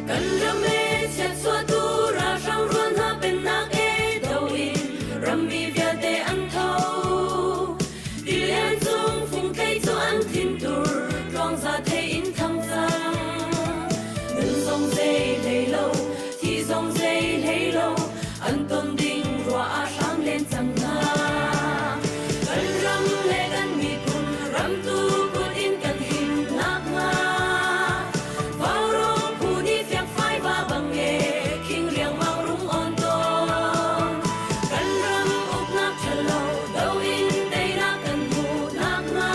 Kan ram e chiatchuahtu ralhrang rual hna pennak e do in rammi vialte an tho. Tilian cung fungtlei cu an thintur tluangza thei in thang cang. Nun zong zei hlei lo, thi zong zei hlei lo, an ton ding ruah ah hram len cang hna. Kan ram le kan miphun ramtu kut in kan him nakhnga Vaurawng phu nih fiangfai va bang e khing riangmang rung on tawn. Kan ram uknak ṭhalo do in teinak kan hmuh nakhnga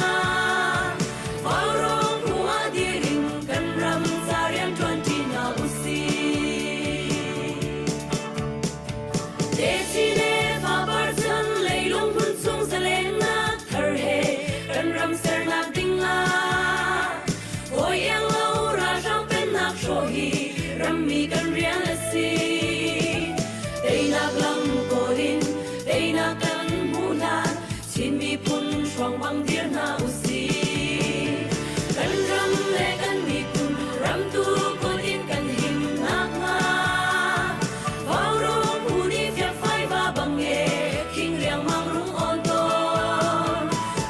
Vaurawng phu ah dir in kan ram ca rianṭuan ṭi hna usih. Techin le fapar chan leilung hmun chung zalennak thar he kan ram sernak ding ah hawi iang lo ralhrang pennak hrawh hi rammi kan rian a si. Teinak lam kawl in teinak kan hmuh hlan Chin miphun hruang bang dir hna usih. Kan ram le kan miphun ramtu kut in kan him nakhnga Vaurawng phu nih fiakfai va bang e khing riangmang rung awn tawn.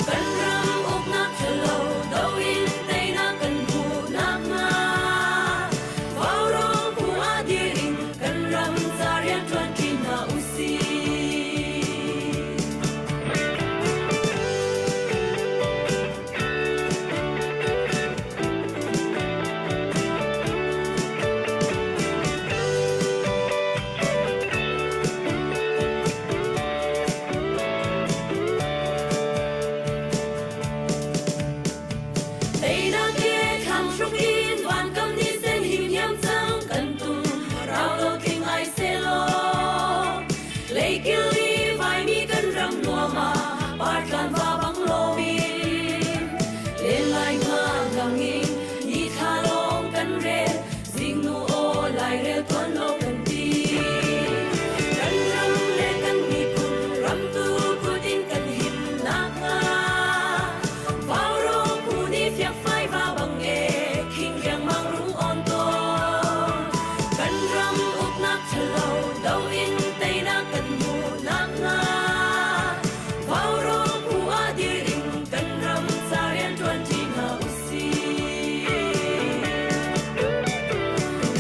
Kan ram uknak ṭhalo do in teinak kan hmuh nakhnga Vaurawng phu ah dir in kan ram ca rianṭuan ṭi hna usih. Teinak he thlang hruk in vankam ni sen him hiam cang kan tum rau lo tling ai selaw Leikil i vaimi kan ram nuam ah partlan va bang loin len lai nga lang in ni thla lawng kan rel zingnu aw lairel tuan lo kan ti kan ram le kan miphun ramtu kut in kan him nakhnga Vaurawng phu nih fiakfai va bang e khing riangmang rung awn tawn kan ram uknak ṭhalo do in teinak kan hmuh nakhnga Vaurawng phu ah dir in kan ram ca rianṭuan ṭi hna usih.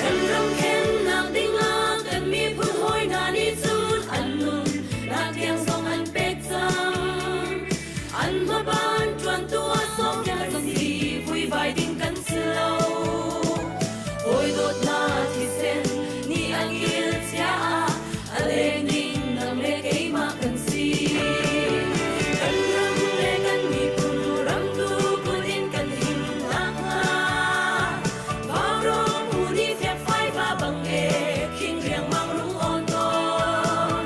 Kan ram khennak dingah kan miphun hawi hna nih cun an nun nak tiang zong an pek cang. An hmaban ṭuantu ah sawmpiak kan si vuivai ding kan si lo. Hawi dawtnak thisen nih an kil chia ah a leng ding nang le keimah kan si. Kan ram le kan miphun ramtu kut in kan him nakhnga Vaurawng phu nih fiakfai va bang e khing riangmang rung awn tawn.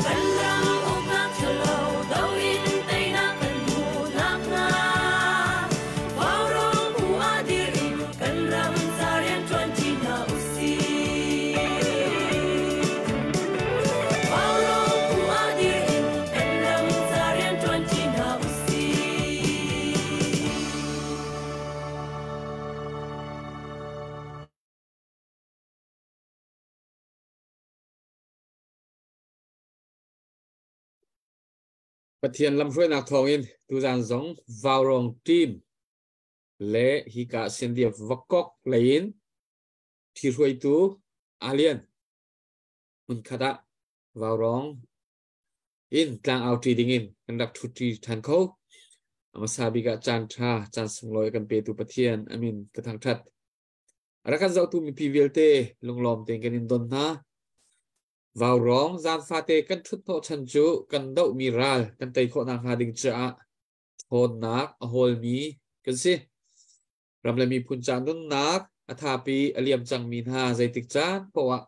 Kan ram uknak ṭhalo do in teinak kan hmuh nakhnga Vaurawng phu ah dir in kan ram ca rianṭuan ṭi hna usih. Vaurawng phu ah dir in kan ram ca rianṭuan ṭi hna usih. Pathian lamhruainak thawngin tuzan zong Vaurawng team le hika CNDF Vakok lei in ṭhihruaitu Alien hmun khat ah vaurawng in tlangau ṭi dingin kan rak ṭhutṭi ṭhan kho. A hmasa bik ah caan ṭha, caan sunglawi a kan petu Pathian a min ka thangṭhat. A rak kan zohtu mipi vialte lunglawm tein kan in don hna. Vaurawng zaan fate kan ṭhut hnawhchan cu kan dohmi ral kan tei khawh nakhnga ding caah ṭhawnnak a hawlmi kan si. Ram le miphun ca nunnak a thapi a liam cangmi hna zeitik caan paoh ah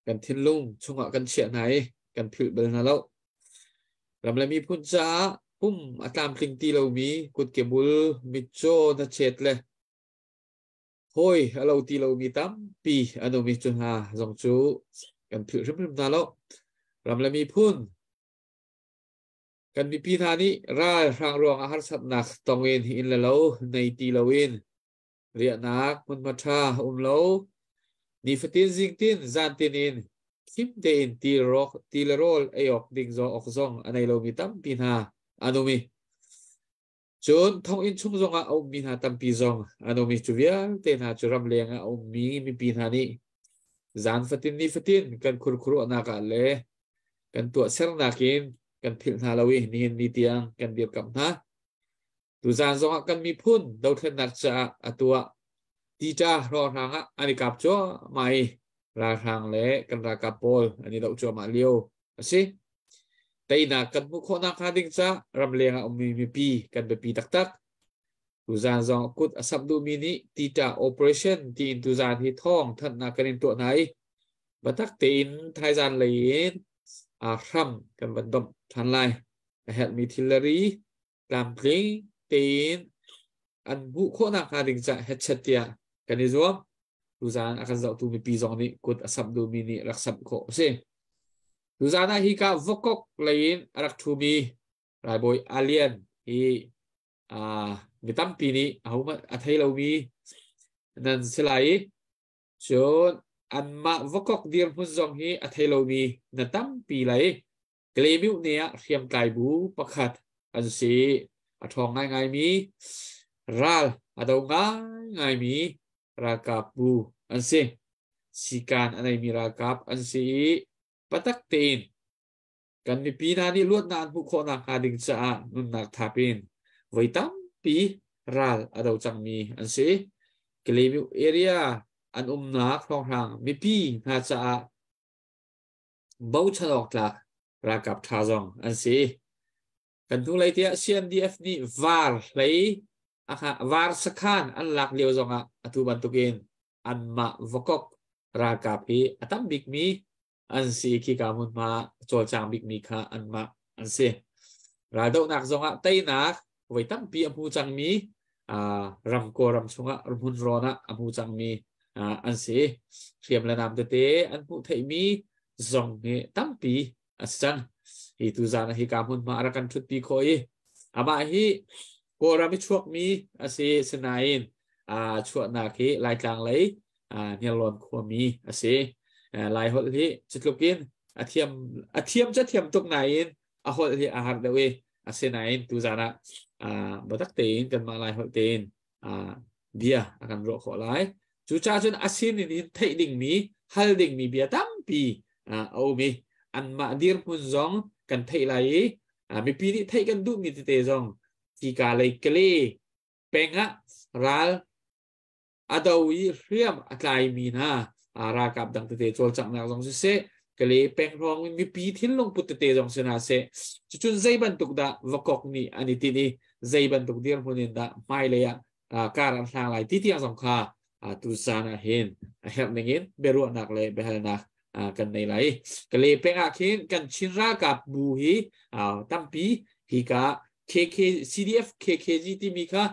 kan thinlung chungah kan chiah hna i kan philh bal hna lo. Ram le miphun caah pum a tlamtling ti lomi kutke bul mitcaw hnachet le hawi a lo ti lomi tampi an um i cu hna zong cu kan philh hrimhrim hna lo. Ram le miphun kan mipi hna nih ralhrang ruangah harsatnak tongin inn le lo nei ti loin riahnak hmunhma ṭha um lo nifatin zingtin zantin in khim tein ti rawk ti le rawl ei awk ding zawng awk zong a nei lomi tampi hna an um i cun thonginn chung zongah a ummi hna tampi zong an um i cu vialte hna cu ramleng ah a ummi mipi hna nih zan fatin ni fatin kan khurkhuruahnak ah le kan tuahsernak in kan philh hna lo i nihin ni tiang kan dirkamh hna. Tuzaan zongah kan miphun dothlennak caah a tuah tita ralhrang ah an i kap cuahmah i ralhrang le kan ralkap pawl an i doh cuahmah lio a si. Teinak kan hmuh khawh nakhnga ding caah ramleng ah ummi mipi kan biapi taktak. Tuzaan zong kut a samh duhmi nih tita operation tiin tuzaan hi thawng thanhnak kan in tuah hna i biatak tein thaizaan lei in hram kan van domh ṭhan lai. A herhmi thil le ri tlamtling tein an hmuh khawh nakhnga ding cah hetchet tiah kan i zuam. Tuzaan a kan zohtu mipi zong nih kut a samh duhmi nih rak samh khawh a si. Tuzaan ah hika Vokok lei in a rak ṭhumi Raibawi Alien hi mi tampi nih ahohmanh a thei lomi nan si lai i cun anmah Vokok dirhmun zong hi a thei lomi na tampi lai. Klemyuh ne ah hriamtlai bu pakhat an si. A ṭhawng ngaingaimi ral a do ngaingaimi ralkap bu an si. Sikan a neimi ralkap an si i patak tein kan mipi hna nih luatnak an hmuh khawh nakhnga ding caah nunnak thap in voi tampi ral a do cangmi an si. Klemyuh area an umnak hrawnghrang mipi hna caah bochan awk tlak ralkap ṭha zong an si. Kan hnulei tiah CNDF nih var hlei var sakhan an lak lio zongah atu bantukin anmah Vakok ralkap hi a tam bikmi an si khika hmunhma cawlcang bikmi kha anmah an si. Raldohnak zongah teinak voi tampi a hmu cangmi ram Kawlram chungah hmun rawn ah a hmu cangmi an si. Hriam le nam tete an hmuh theihmi zong hi tampi a si cang. Hi tuzaan ah hika hmunhma a rak kan ṭhutpi khawh i amah hi Kawlram i chuakmi a si sinain chuahnak hi Laitlang lei Hniarlawn khuami a si. Lai holh hi cutluk in a thiam a thiam cu a thiam tuk nain a holh hi a har deuh i asinain tuzaan ah biatak tein kanmah Lai holh tein bia a kan ruah khawh lai. Cucaah cun a sinin hin theih dingmi, hal dingmi bia tampi a um i anmah dirhmun zong kan theih lai i mipi nih theih kan duhmi tete zong hika lei kale peng ah ral a do i hriam a tlaimi hna ralkap dang tete cawlcanghnak zong siseh kale peng hrawng in mipi thinlung put tete zong si hna seh cucun zei bantuk dah vakok nih an i tinh i zei bantuk dirhmun in dah hmailei ah kar an hlang lai ti tiang zong kha tu caan ah hin a herh ning in biaruahnak le biahalnak kan nei lai. Kale peng ah khin kan Chin ralkap bu hi tampi hi ka KK CDF KKG timi kha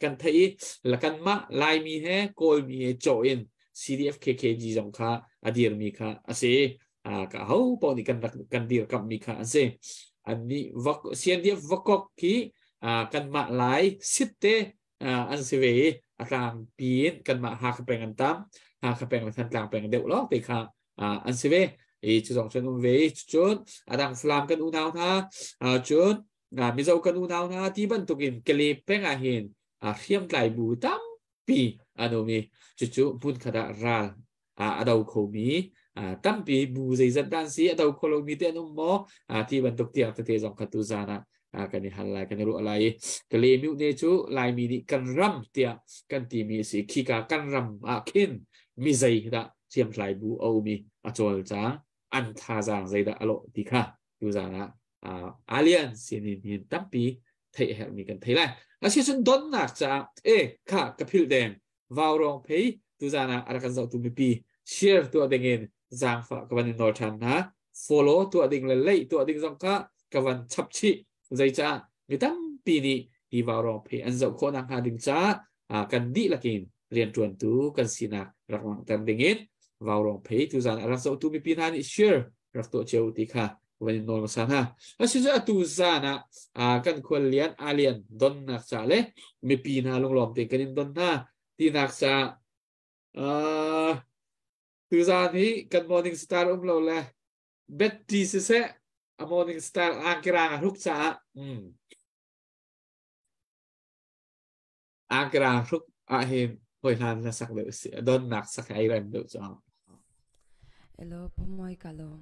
kan theih i kanmah Laimi he Kawlmi he cawh in CDF KKG zong kha a dirmi kha a si. Ka ho paoh nih kan rak kan dirkamhmi kha an si. Annih CNDF Vakok khi kanmah Lai sitte an si ve i a tlangpi in kanmah Hakha peng an tam. Hakha peng le Thantlang peng deuh lawng te kha an si ve. I cu zong cun um ve i cun a dang Falam kan unau hna cun Mizo kan unau hna ti bantukin Kale peng ah hin hriamtlai bu tampi an um i cucu hmunkhat ah ral A do khomi tampi bu zeizat dan si, a do kho lomi te an um maw ti bantuk tiang tete zong kha tu zan ah kan i hal lai, kan i ruah lai. Ka le miu ne cu Laimi nih kan ram tiah kan timi si, khika kan ram ah khin mi zei dah hriamtlai bu a um i a cawlcang, an thazaang zeidah a lawh ti kha tu zan ah alien sinin hin tampi theih herhmi kan thei lai. Asicun donnak caah e kha ka philh deng, vaurong phei tuzan ah a rak kan zohtu mipi share tuah dingin zaangfah ka van in nawl ṭhan hna. Follow tuah ding le like tuah ding zong kha ka van chap chih, zeicah mi tampi nih hi vaurong phei an zoh khawh nakhnga ding caah kan dihlak in rianṭuantu kan sinak rak langhter dingin vaurong phei tuzan a rak zohtu mipi hna nih share rak tuah cio ti kha van in nawl hmasa hna. Asicu atu zan ah kan khual lian alian donnak ca le mipi hna lunglawm te kan in don hna tinak ca, tuzan hi kan morning star um lo le Betty siseh a morning star angkirang a hruk caah angkirang hruk ah hin hoi hlan na sak deuh si, donnak sak ai rem deuh cu. Hello, pomoy kalo.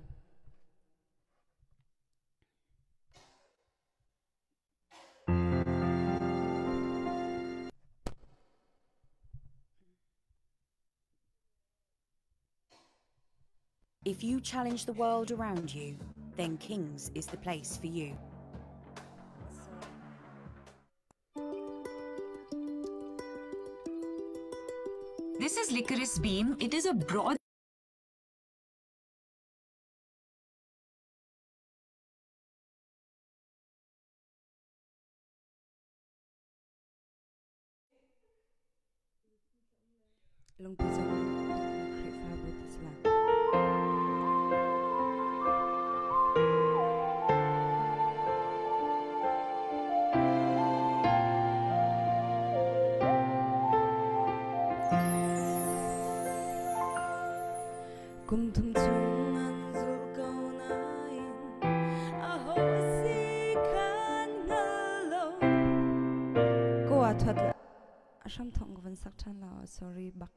If you challenge the world around you, then King's is the place for you. This is licorice bean. It is a broad Lungpi cung Khrihfabu ti si lai. Kum thum chung an zulh ko nain aho si khan hngal lo. Ko ah thuat le a hram thong ka van sak ṭhan la, sorry bak.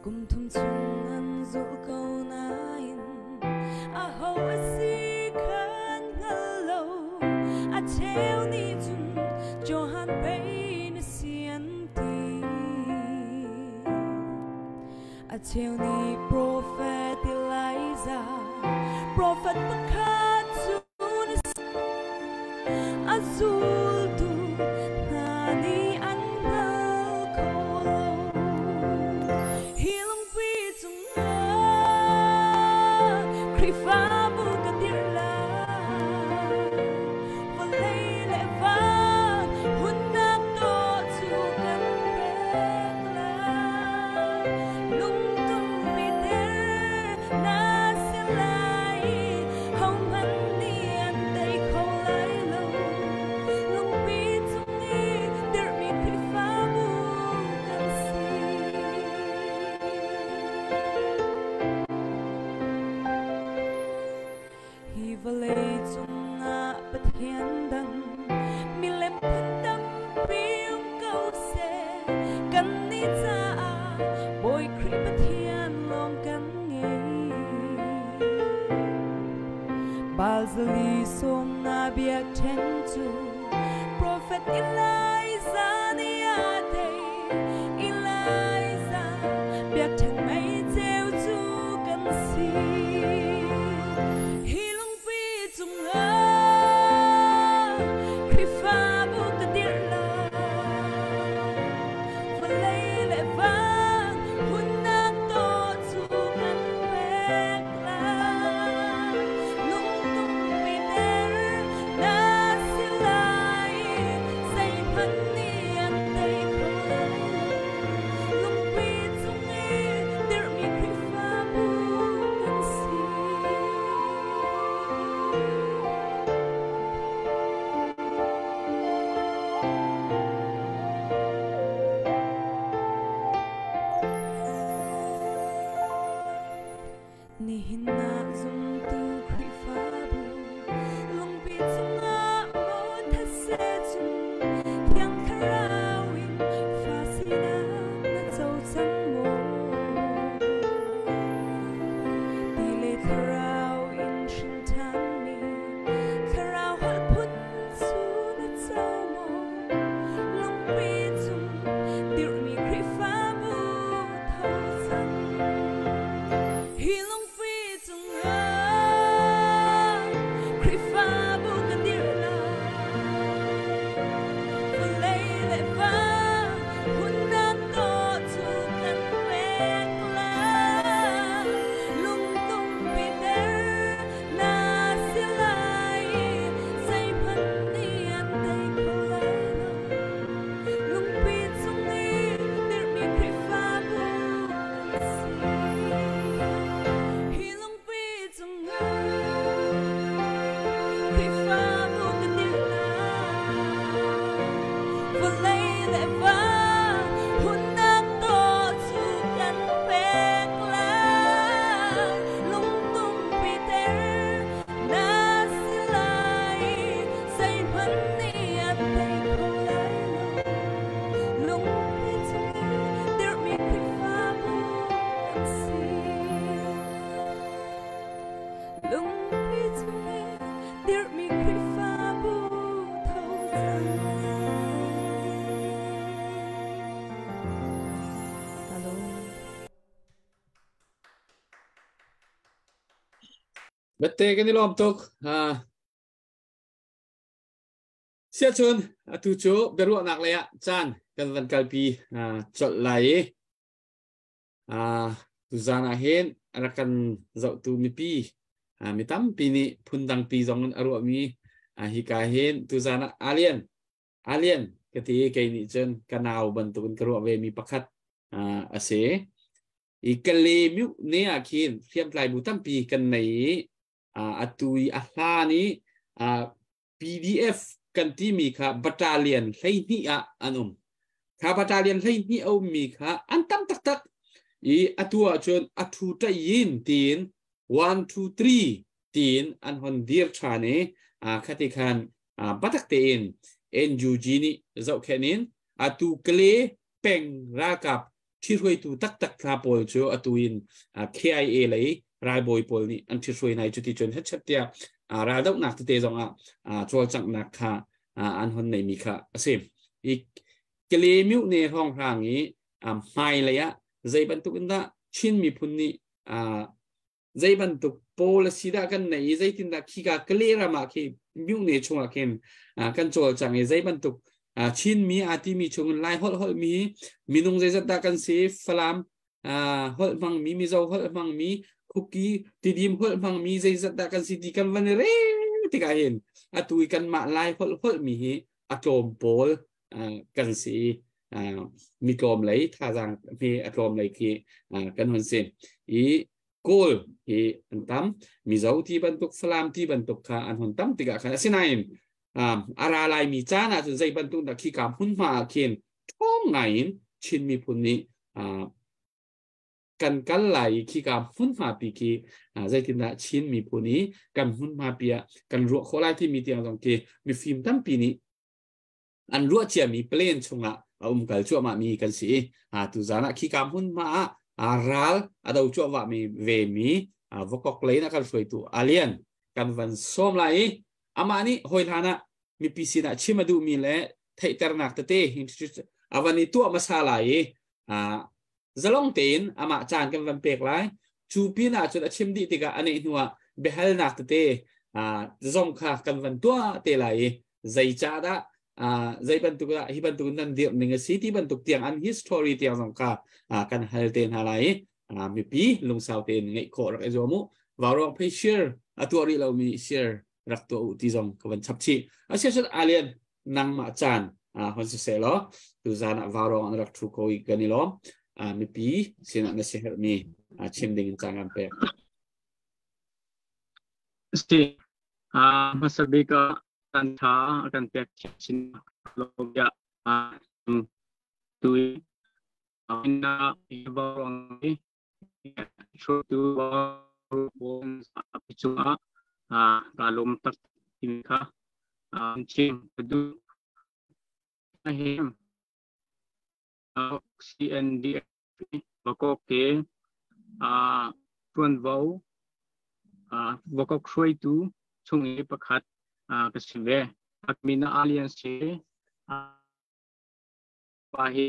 Kum thum chung an zulh ko nain aho a si khan hngal lo. A cheu nih cun Johan pei na si an ti. A cheu nih profet Elijah, profet pakhat cu na si. A zultu hna nih an hngal kho lo. Hi lungpi cungah Khrihfabu ka dirh lai. Vawlei le van hunnak dawh cu kan pek lai. Lungtum Peter na si lai i hohmanh nih an tei kho lai lo. Lungpi cung i dirhmi Khrihfabu kan si. Hi vawlei cungah Pathian dang milem phun tampi um ko seh, kannih caah Bawi Khrih Pathian lawng kan ngei. Baal-zali sawmna biakṭheng cu profet Elijah nih a tei. Elijah biakṭheng meiceu cu kan si. Hi lungpi cungah Khrihfabu ka dirh lai. Vawlei le van hunnak dawh cu kan pek lai. Lungtum Peter na si lai i zeihmanh Lungpi chung i dirhmi Khrihfabu kan si. Lungpi chung i dirhmi Khrihfabu tho cang. Ka lawm. Bette kan i lawm tuk. Siahcun atu cu biaruahnak lei ah caan kan van kalpi colh lai i tuzaan ah hin a rak kan zohtu mipi mi tampi nih phundangpi zong in a ruahmi hika hin tuzaan ah alien alien ka ti kei nih cun ka nau bantukin ka ruah ve mi pakhat a si. I Kale myu ne ah khin hriamtlai bu tampi kan nei i atu i a hlan i PDF kan timi kha battalion 12 ah an um. Kha battalion 12 a ummi kha an tam taktak. I atu ahcun a thu yin tiin 1 2 3 tiin an hon dir ṭhan i khati khan batak tein NUG nih zohkhenh in atu Kale peng ralkap ṭhihruaitu taktak hna pawl cu atu in KIA lei ralbawi pawl nih an ṭhihruai hna i cuti cun hetchet tiah raldohnak tete zongah cawlcanghnak kha an hon neimi kha a si. I Kale Myone hrawnghrang i hmailei ah zei bantuk in dah Chin miphun nih zei bantuk policy dah kan nei i zeitindah khika Kale ram ah khi myone chungah khin kan cawlcang i zei bantuk Chinmi aa timi chungin Lai holh holhmi minung zeizat dah kan si Falam holh hmangmi Mizo holh hmangmi Kuki Tidim holh hmangmi zeizat dah kan si ti kan van i rel tikah hin atu i kanmah Lai holh holhmi hi a tlawm pawl kan si mi tlawm lei thazaang mi a tlawm lei khi kan hun si i Kawl hi an tam Mizo ti bantuk Falam ti bantuk kha an hun tam tikah khan asinain a ra laimi caan ah cun zei bantuk dah khika hmunhma ah khin ṭhawng ngai in Chin miphun nih kan kal lai i khika hmunhma pi khi zeitindah Chin miphun i kan hmunhma pi ah kan ruah khawh lai timi tiang zong khi mifim tampi nih an ruah ciami plan chungah a um kal cuahmah mi kan si i tuzaan ah khika hmunhma ah ral a do cuahmah mi ve mi Vakok lei na kan hruaitu Alian kan van sawm lai i amah nih hawi hlan ah mipi sinah chim a duhmi le theihternak tete a van i tuah hmasa lai i zalong tein amah caan kan van pek lai. Cu pin ah cun a chim dih tikah a neih hnuah biahalnak tete zong kha kan van tuah te lai i zeicahdah zei bantuk dah hi bantuk nan dirh ning a si ti bantuk tiang an history tiang zong kha kan hal te hna lai i mipi lungsau tein ngeih khawh rak i zuam u. Vaurawng phei share a tuah rih lomi share rak tuah u ti zong ka van chap chih. Asiah alien nangmah caan hon si seh law tuzaan ah vaurawng an rak thu ko i kan i lawm. Mipi sinah na si herhmi chim ding in caan kan pek. Si hmasa bik ah kan tha kan pek sin lo ya tu na vaurawng Hruaitu cungah kaa lawm tak timi kha chim ka duh. Hi CNDF Vakok ke ṭuanvo Vakok hruaitu chung i pakhat ka si ve. Min ah Alliance hi pa hi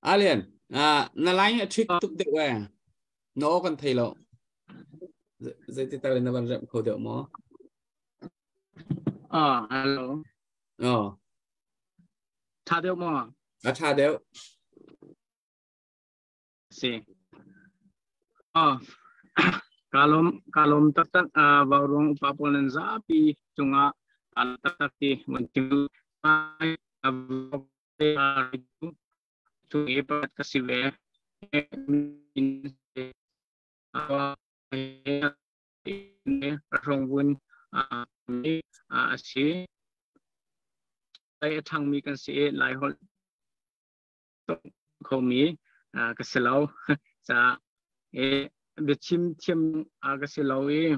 Alien, na line a trick tuk deuh eh. Na aw kan thei lo. Zeiti tal in na van remh kho deuh maw? Ah, hello. Oh. Tha deuh maw? A tha deuh. Si. Oh. Kalom kalom taktak vauruang upa pawl nan zapi cungah kalom taktak ti mun chim chung i pakhat ka si ve. Rongvun a si. Lai a ṭhangmi kan si i Laiholh khomi ka si lo. Ca biachim thiam ka si lo i.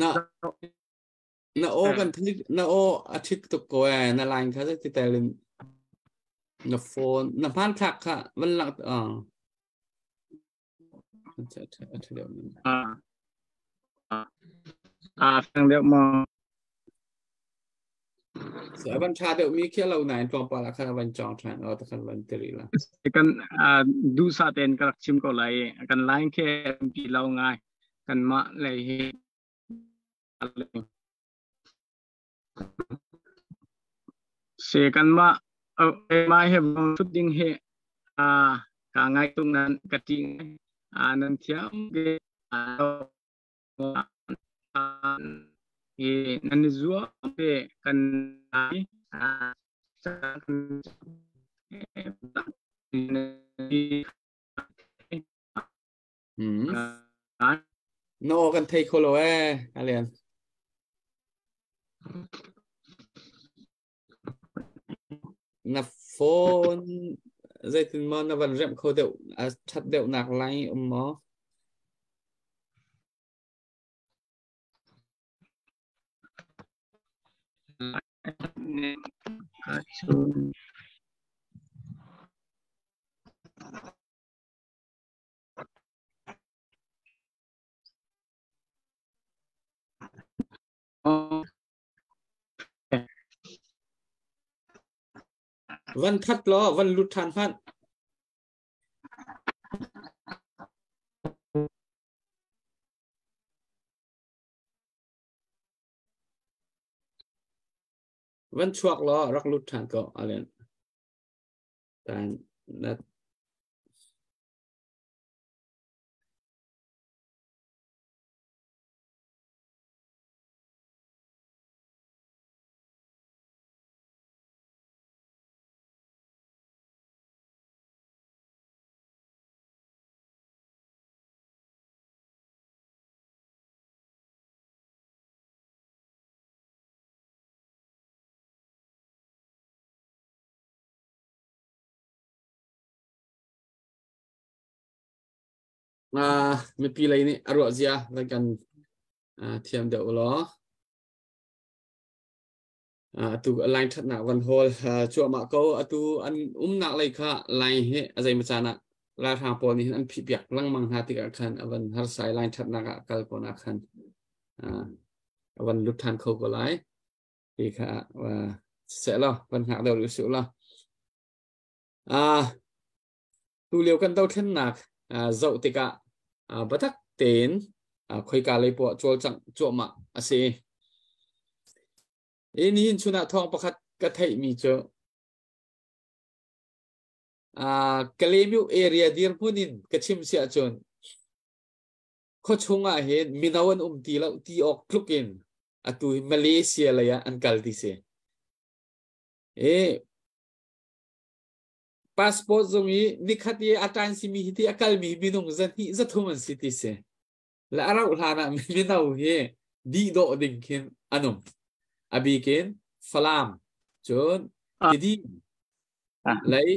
Na na aw kan thik na aw a thik tuk ko e na line kha ti telin na phone na hmanthlak kha van lang A fang deuh maw? So avan tha deuh mi khi lo nain tlawmpal ah khan avan chong than o takhan van tiri la. Kan du sa ten ka rak chim ko lai. Kan line khi pi lo ngai. Kan mah lei hi Se kan mah mah he vong thut ding hi ka ngai tuk nan ka ti nan thiam ke nan i zuam te kan No kan thei kho lo eh alian. Na phone zeitin maw na van remh kho deuh a that deuh nak lai um maw? Van that law van lut than hmanh. Van chuak law rak lut than ko alen. Tan na Mipi lei nih a ruah zia van kan thiam deuh ulaw. Atu line thatnak van hawl cuahmah ko. Atu an umnak lei kha line hi a zeimaw caan ah ralhrang pawl nih hin an phih piak lengmang hna tikah khan a van harsai line thatnak ah kal ko na khan a van lut than kho ko lai. Ti kha seh law van hngak deuh rih usih law. Tu lio kan dothlennak zoh tikah biatak tein khoika lei poah cawlcangh cuahmah a si. I nihin chun ah thawng pakhat ka theihmi cu Kalaymyo area dirhmun in ka chim si ahcun khuachung ah hin mino an um ti lo ti awk tluk in atu hi Malaysia lei ah an kal ti si. I passport zong i nikhat i a ṭan simi hi ti a kalmi minung zahnih zathum an si ti si le a rauh hlan ah mino hi dih dawh ding khin an um a bikin Falam cun Tidim lei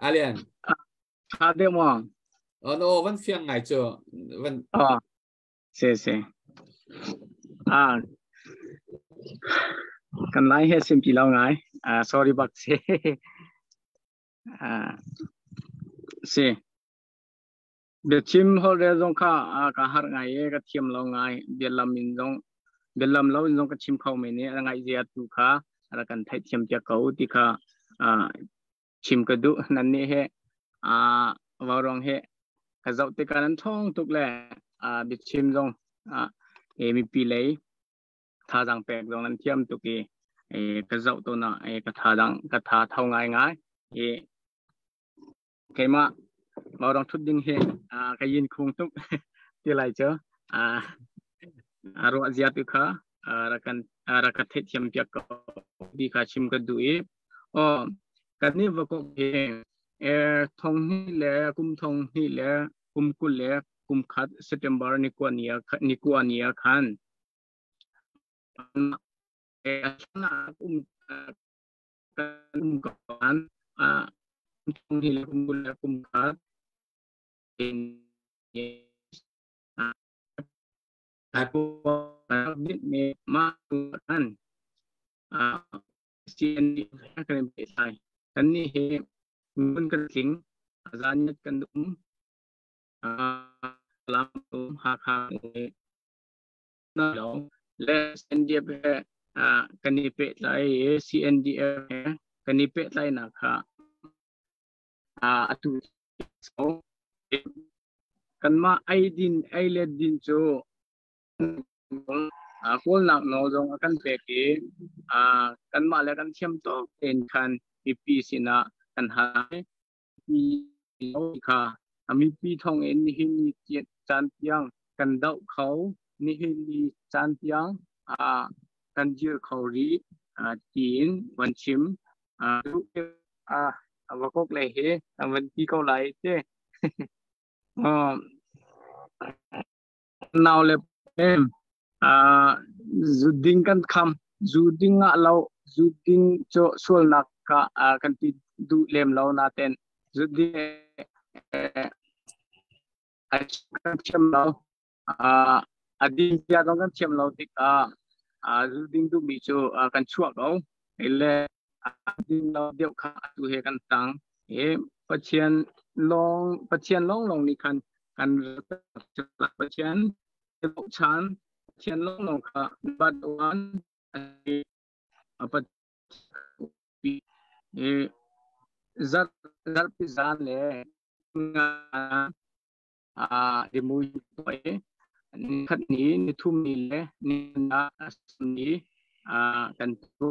alian Tha deuh maw? No van fiang ngai cu van Si si. Ah kan lai he simpi lo ngai. Ah sorry bak si. Ah si. Biachim holhrel zong kha ka har ngai e ka thiam lo ngai. Bialam in zong bialam lo in zong ka chim kho men i a ngaih zia tu kha ra kan theih thiam piak ko ti kha chim ka duh. Nan nih he vauruang he ka zoh tikah nan ṭhawng tuk le biachim zong mipi lei thazaang pek zong nan thiam tuk i ka zoh tawn ah ka thazaang ka tha tho ngaingai i keimah vauruang ṭhut ding hi ka yin khung tuk ti lai cu ruah zia tu kha rak ka theihthiam piak ko ti kha chim ka duh i aw kan nih vakok hi thong hnih le kum thong hnih le kum 20 le kum khat September ni kua ni ah khan um kan um ko an a tung hi le kum le kum kha me ma an a CND kan pe sai kan ni he mun kan tling azan kan um lam um ha kha na lo le CNDF he kan i pe tlai CNDF he kan i pe tlai na kha atu so kan ma ai din ai le din chu kawl nak no zong a kan pek i kan mah le kan thiam tawk tein khan mipi sinah kan hal mi kha mipi thong in nihin ni caan tiang kan doh kho nihin ni caan tiang kan dir kho rih tiin van chim vakok le he van ti ko lai te nau le em zu ding kan kham zu ding ah lo zu ding cho sualnak ka kan ti du lem lo na ten zu ding ai kan thiam lo a din sia dong kan thiam lo tik a zu ding du mi chu kan chuak lo le ding lo deuh kha tu he kan tang e Pathian long Pathian long long ni khan kan Pathian chan Pathian long long kha bat wan apa e zar zar pi zan le nga a rimu e ni khat ni ni thum ni le ni na ni a kan tu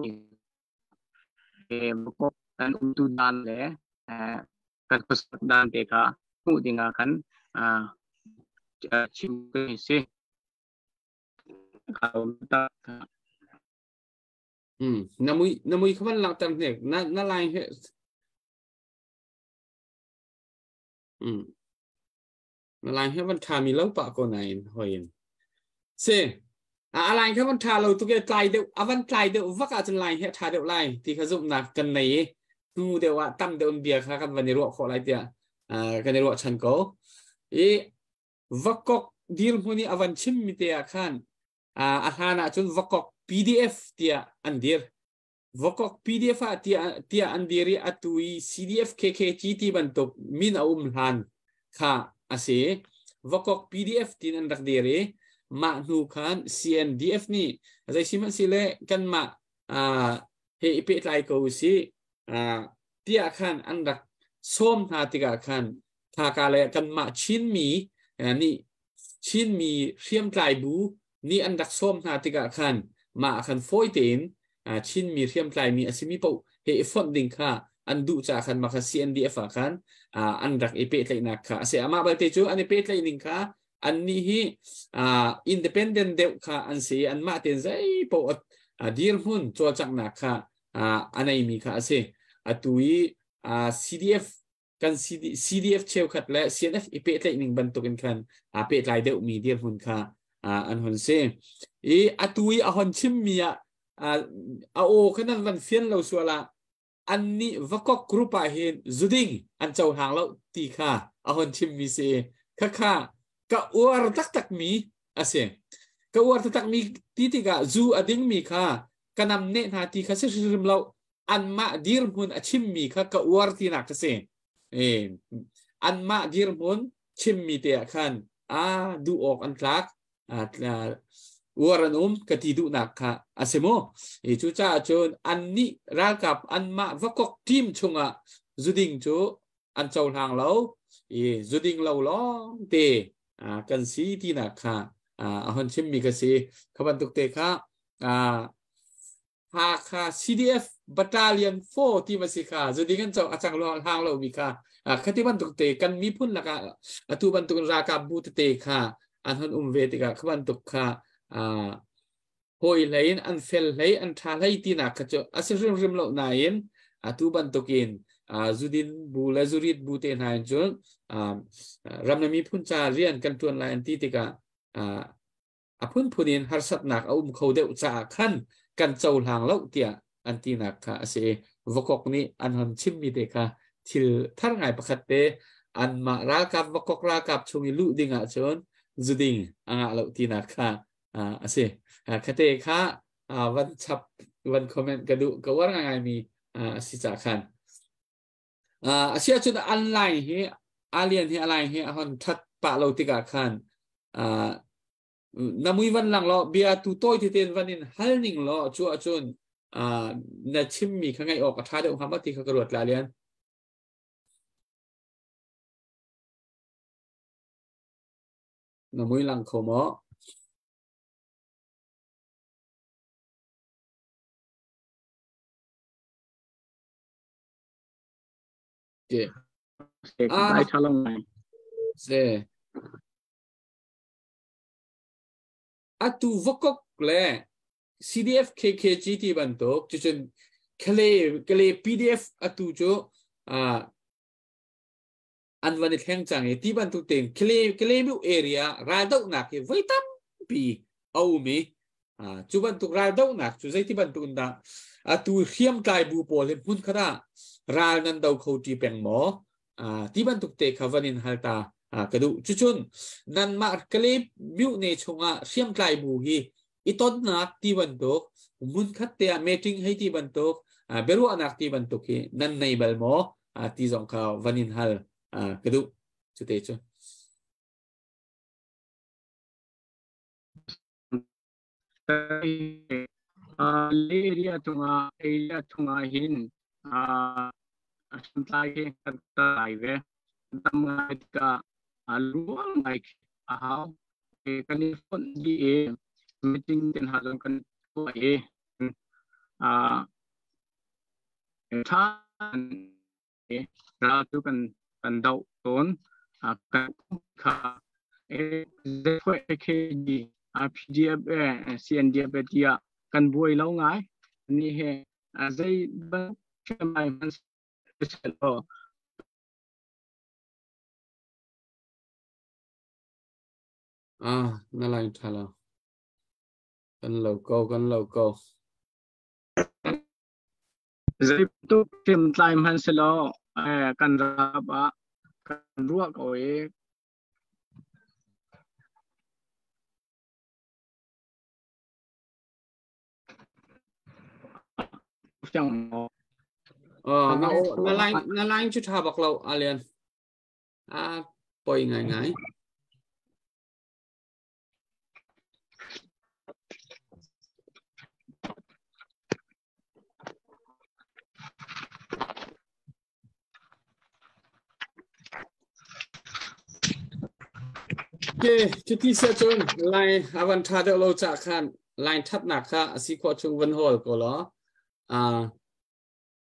e ko kan um tu dan le kan khuasak dan te kha hmuh dingah khan chim ka si. Na mui na mui khaman lang tam hnek na na lai he na lai he van tha mi lo pa ko nain hoin se a lai kha van tha lo tu ke tlai deuh avan tlai deuh vak ah cun lai he tha deuh lai ti kha zum nak kan nei tu deuh ah tam deuh bia kha kan van i ruah khawh lai tiah kan i ruah chan ko i vakok dirhmun i avan chim mi te ah khan a hlan ah cun vakok PDF tiah an dir vakok PDF ah tiah an dir i atu i CDF KKG ti bantuk min a um hlan kha a si vakok PDF tin an rak dir i mah hnu khan CNDF nih zei sihmanhsile kanmah he i pehtlai ko si tiah khan an rak sawm hna tikah khan thaka le kanmah Chinmi nih Chinmi hriamtlai bu nih an rak sawm hna tikah khan mah khan fawi tein Chinmi hriamtlai mi a simi paoh he i fonh ding kha an duh caah khan mah kha CNDF ah khan an rak i pehtlaihnak kha a si. Amah balte cu an i pehtlaih ning kha annih hi independent deuh kha an si i anmah tein zei paoh dirhmun cawlcanghnak kha a neimi kha a si. Atu i CDF kan CDF cheukhat le CNF i pehtlaih ning bantukin khan aa pehtlai deuhmi dirhmun kha an hun si. I atu i a hon chimmi ah a aw kha nan van fian lo sual ah annih vakok group ah hin zuding an cohlang lo ti kha a hon chimmi si. Khakha ka uar taktakmi a si. Ka uar taktakmi ti tikah zu a dingmi kha ka nam ne hna ti kha si hrim lo anmah dirhmun a chimmi kha ka uar tinak ka si. Anmah dirhmun chimmi te ah khan a duh awk an tlak uar an um ka ti duhnak kha a si mu. Cu caah cun annih ralkap anmah vakok team chungah zuding cu an cohlang lo i zuding lo lawng te kan si tinak kha a hon chimmi ka si. Kha bantuk te kha Hakha CDF Battalion 4 ti ma si kha zuding an co a cang lo hlang lo mi kha khati bantuk te kan miphun lakah atu bantuk ralkap bu tete kha an hon um ve tikah kha bantuk kha hawi hlei in an fel hlei an tha hlei tinak kha cu a si hrimhrim lo nain atu bantukin zudin bu le zurit bu te hna in cun ram le miphun ca rian kan tuan lai an ti tikah a phunphun in harsatnak a um kho deuh caah khan Kan cohlang lo tiah an tinak kha a si i Vakok nih an hon chimmi te kha thil thar ngai pakhat te anmah ralkap Vakok ralkap chung i luh ding ahcun zuding a ngah lo tinak kha a si. Khate kha van chap van comment ka duh ka uar ngaingaimi a si cah khan. A si ahcun an line hi alien hi a line hi a hon that pah lo tikah khan na mui van lang law bia tu tawi tete van in hal ning law cu ahcun na chimmi kha ngaih awk a ṭha deuh hnga ma ti kha ka ruat la lian. Na mui lang kho maw? Okay. Ah, tha lo ngai. Se. Atu vakok le CDF KKG ti bantuk cucun kale kale PDF atu cu an van i thleng cang i ti bantuk tein kale kale mu area raldohnak hi voi tampi a um i cu bantuk raldohnak cu zeiti bantuk in dah atu hriamtlai bu pawl hi hmun khat ah ral nan do kho ti peng maw ti bantuk te kha van in hal ta ka duh. Cucun nanmah Kale myone chungah hriamtlai bu hi i tonnak ti bantuk hmunkhat te ah meeting hei ti bantuk biaruahnak ti bantuk hi nan nei bal maw ti zong kha van in hal ka duh cute cu. Area chungah area chungah hin hriamtlai hi kan tlai ve. Tam ngai tikah luang ngai a hau. Kan i fonh dih i meeting te hna zong kan tuah i ṭha ral cu kan kan doh tawn. Kan kha ZKG PDF CNDF tiah kan buai lo ngai. Ni he zei bantuk mai hmanh seh law. Ah, na line ṭha lo. Kan lo ko, kan lo ko. Zeibantuk hriamtlai hmanh selaw kan rap ah kan ruah ko i fiang maw? Na na line na line cu ṭha bak lo Alian. A poi ngaingai. Ke cuti sia cun line a van ṭha deuh lo cah khan line ṭhatnak kha a si khawh chung van hawl ko law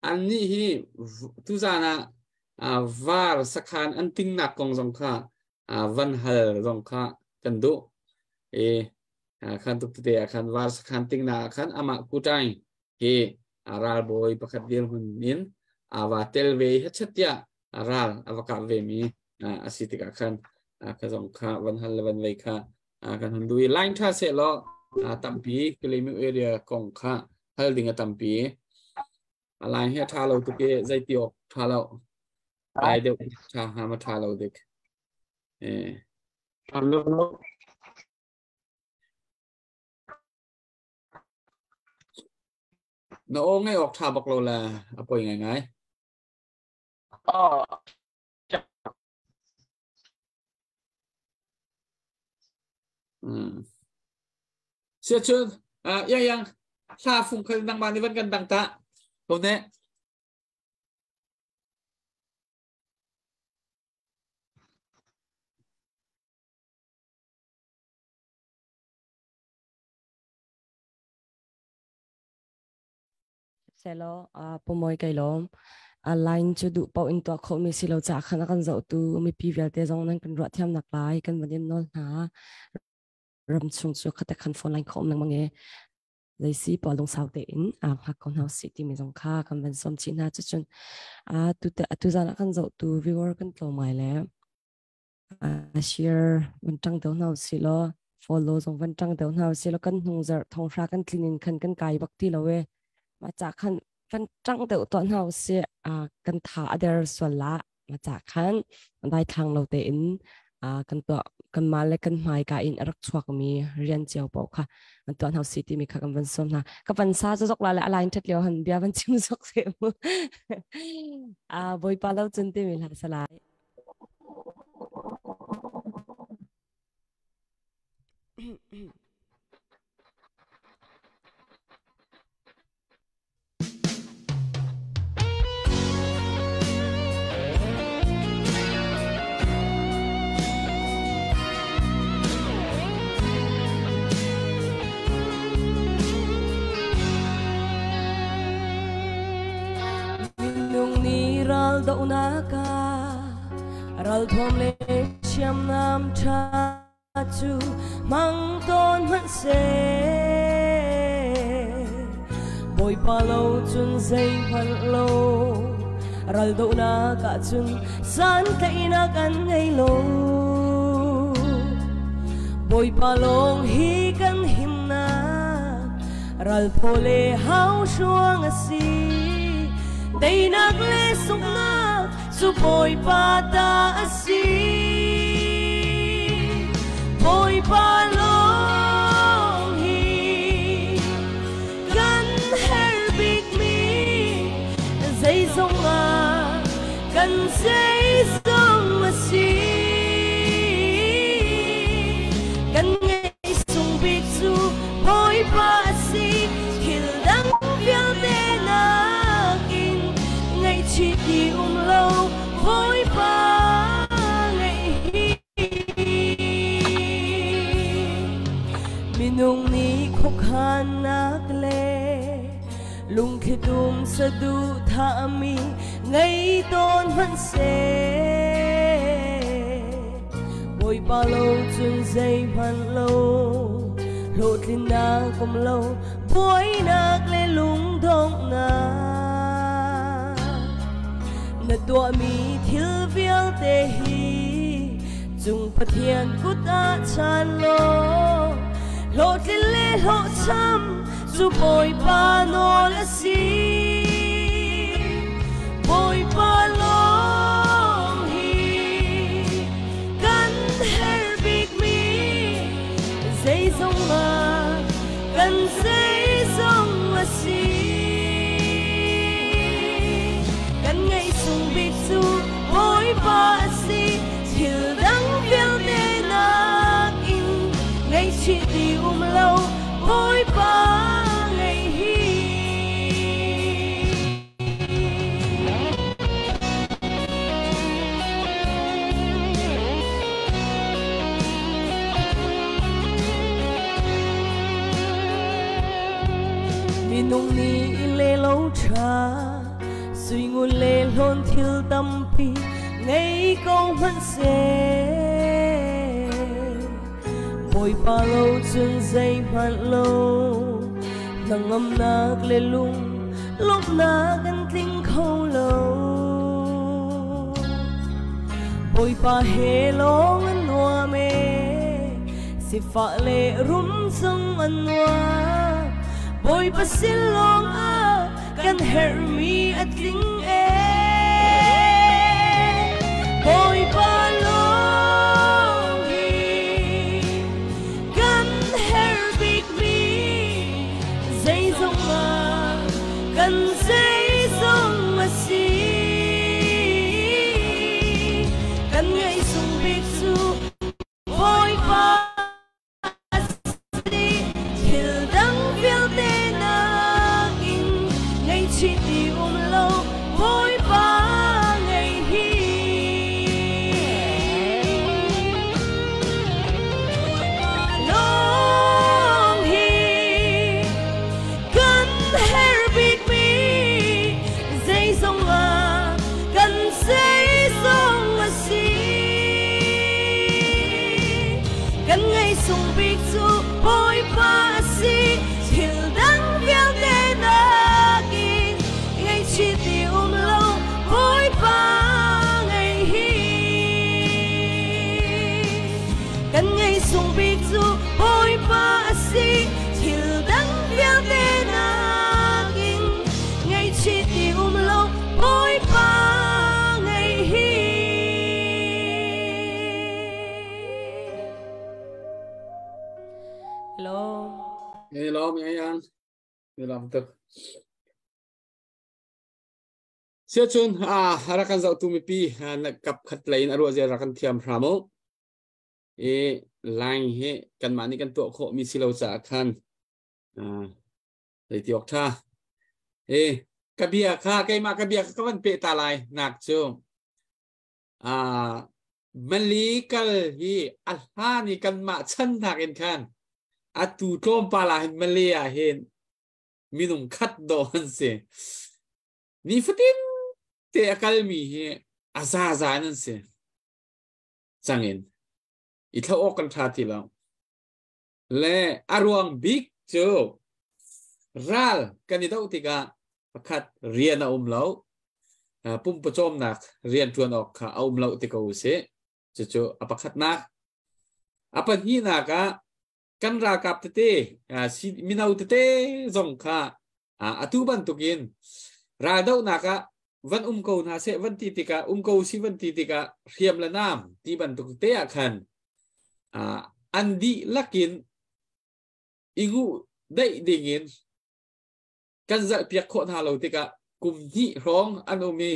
an nih hi tuzan ah var sakhan an tingnak kong zong kha van hal zong kha kan duh e khan tuk tete ah khan var sakhan tingnak ah khan amah kutai hi ralbawi pakhat dirhmun in ava tel ve hechet tiah ral ava kap ve mi a si tikah khan ka zong kha van hal le van vei kha kan hun duh i line tha seh law tampi Kalaymyo area kong kha hal ding a tampi. A line hi a tha lo tuk i zeiti awk tha lo. Lai deuh tha hnga ma tha lo dik. Eh. Na aw ngai awk tha bak lo la a poi ngai ngai. Sia cun yang yang hla fung khal nangmah nih van kan dang ta. Ko ne. Selaw pumawi kai lawm. A line cu duh paoh in tuah khawhmi si lo caah khan a kan zohtu mipi vialte zong nan kan ruah thiamnak lai kan van in nawl hna. Ram chung cu khate khan phone line khawm lengmang i zeisi pawl lungsau tein a hngak ko hna usih timi zong kha kan van sawm chih hna. Cucun atu zan ah kan zohtu viewer kan tlawm ngai le share van ṭang deuh hna usih law. Follow zong van ṭang deuh hna usih law kan hnung zarh thonghra kan tlin in khan kan kai bak ti lo e. Mah ca khan van ṭang deuh tuah hna usih. Kan tha a der sual la. Mah ca khan daithlang lo tein kan tuah kan mah le kan hmaika in a rak chuakmi rian cio paoh kha kan tuah hna usih timi kha kan van sawm hna. Ka van sa zok la le a line ṭhat lio han bia van chim zok se mu. Bawipa lo cun timi hla salai. Minung nih ral dohnak ah ralthuam le hriamnam ṭha cu hmang tawn hmanhseh Bawipa lo cun zeihmanh lo ral dohnak ah cun santlaihnak an ngei lo. Bawipa lawng hi kan himnak ralphaw le hauhruang a si. Teinak le sunghnak cu Bawipa ta a si. Bawipa lawng hi kan herh bikmi zeizong ah kan zeizong a si. Kan ngeih sung bik cu Bawipa a si. Thil dang vialte nakin ngaihchih ti um lo Bawipa ngeih hi. Minung nih khuakhannak le lungthlitum saduhthahmi ngei tawn hmanhseh Bawipa lo cun zeihmanh lo hlawhtlinnak um lo buainak le lungdonghnak na tuahmi thil vialte hi cung Pathian kut ah chan law hlawhtlin le hlawhcham cu Bawipa nawl a si. Bawipa lawng hi kan herh bikmi zeizong ah kan zeizong a si. Kan ngeihsung bik cu Bawipa a si. Thil dang vialte nakin ngaihchih ti um lo Bawipa ngeih hi. Minung nih le lo ṭha sui ngun le hlawn thil tampi ngei ko hmanhseh Bawipa lo cun zeihmanh lo hnangamnak le lung lawmhnak an tling kho lo. Bawipa he lawng an nuam e sifah le rum zong an nuam. Bawipa sin lawng ah kan herhmi a tling e. Bawipa lawng hi kan herh bikmi zeizong ah kan zeizong a si. Kan ngeihsung bik cu Bawipa a si. Thil dang vialte nakin ngaihchih ti um lo Bawipa ngei hi. Lawng hi kan herh bikmi zeizong ah kan zeizong a si. Kan ngeihsung bik cu Bawipa a si. Thil dang vialte nakin ngaihchih ti um lo Nilam tuk. Siacun a rak kan zohtu mipi na kap khat lei in a ruah zia rak kan thiam hram u. I line hi kanmah nih kan tuah khawh mi si lo caah khan zei ti awk tha. E ka bia kha keimah ka bia kha ka van peh ta lai nak cu Mali kal hi a hlan i kanmah chan nakin khan atu tlawmpal ah hin Malay ah hin minung khat dawh an si. Nifatin te a kalmi hi a zaza in an si. Cangin i thlo awk kan ṭha ti lo. Le a ruang bik cu ral kan i doh tikah pakhat rian a um lo. Pumpawcawmnak rian ṭuan awk kha a um lo ti ko usih. Cucu a pakhatnak. A pahnihnak ah kan ralkap tete mino tete zong kha atu bantukin raldohnak ah van um ko hna seh van ti tikah um ko si van ti tikah hriam le nam ti bantuk te ah khan an dihlak in i nguh daih dingin kan zalhpiak khawh hna lo tikah kum hnih hrawng an um i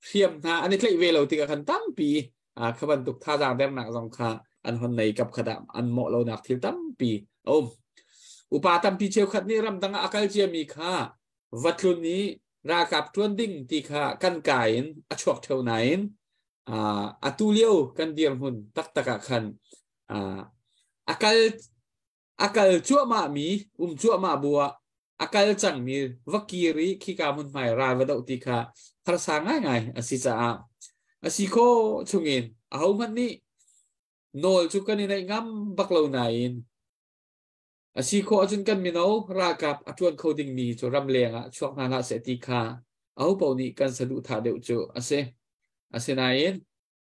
hriam hna an i tlaih ve lo tikah khan tampi kha bantuk thazaang dernak zong kha an hon nei kap khat ah an mawh lonak thil tampi a um. Upa tampi cheukhat nih ramdang ah a kal ciami kha va tlun i ralkap ṭuan ding ti kha kan kai in a chuak ṭheo nain atu lio kan dirhmun taktak ah khan a kal a kal cuahmah mi um cuahmah bu ah a kal cangmi va kir i khika hmunhmai ral va doh ti kha harsa ngaingai a si caah a si kho chungin ahohmanh nih nawl cu kan i neih ngam bak lo nain a si khawh ahcun kan mino ralkap a ṭuan kho dingmi cu ramleng ah chuak hna hlah seh ti kha ahopaoh nih kan saduhthah deuh cu a si. Asinain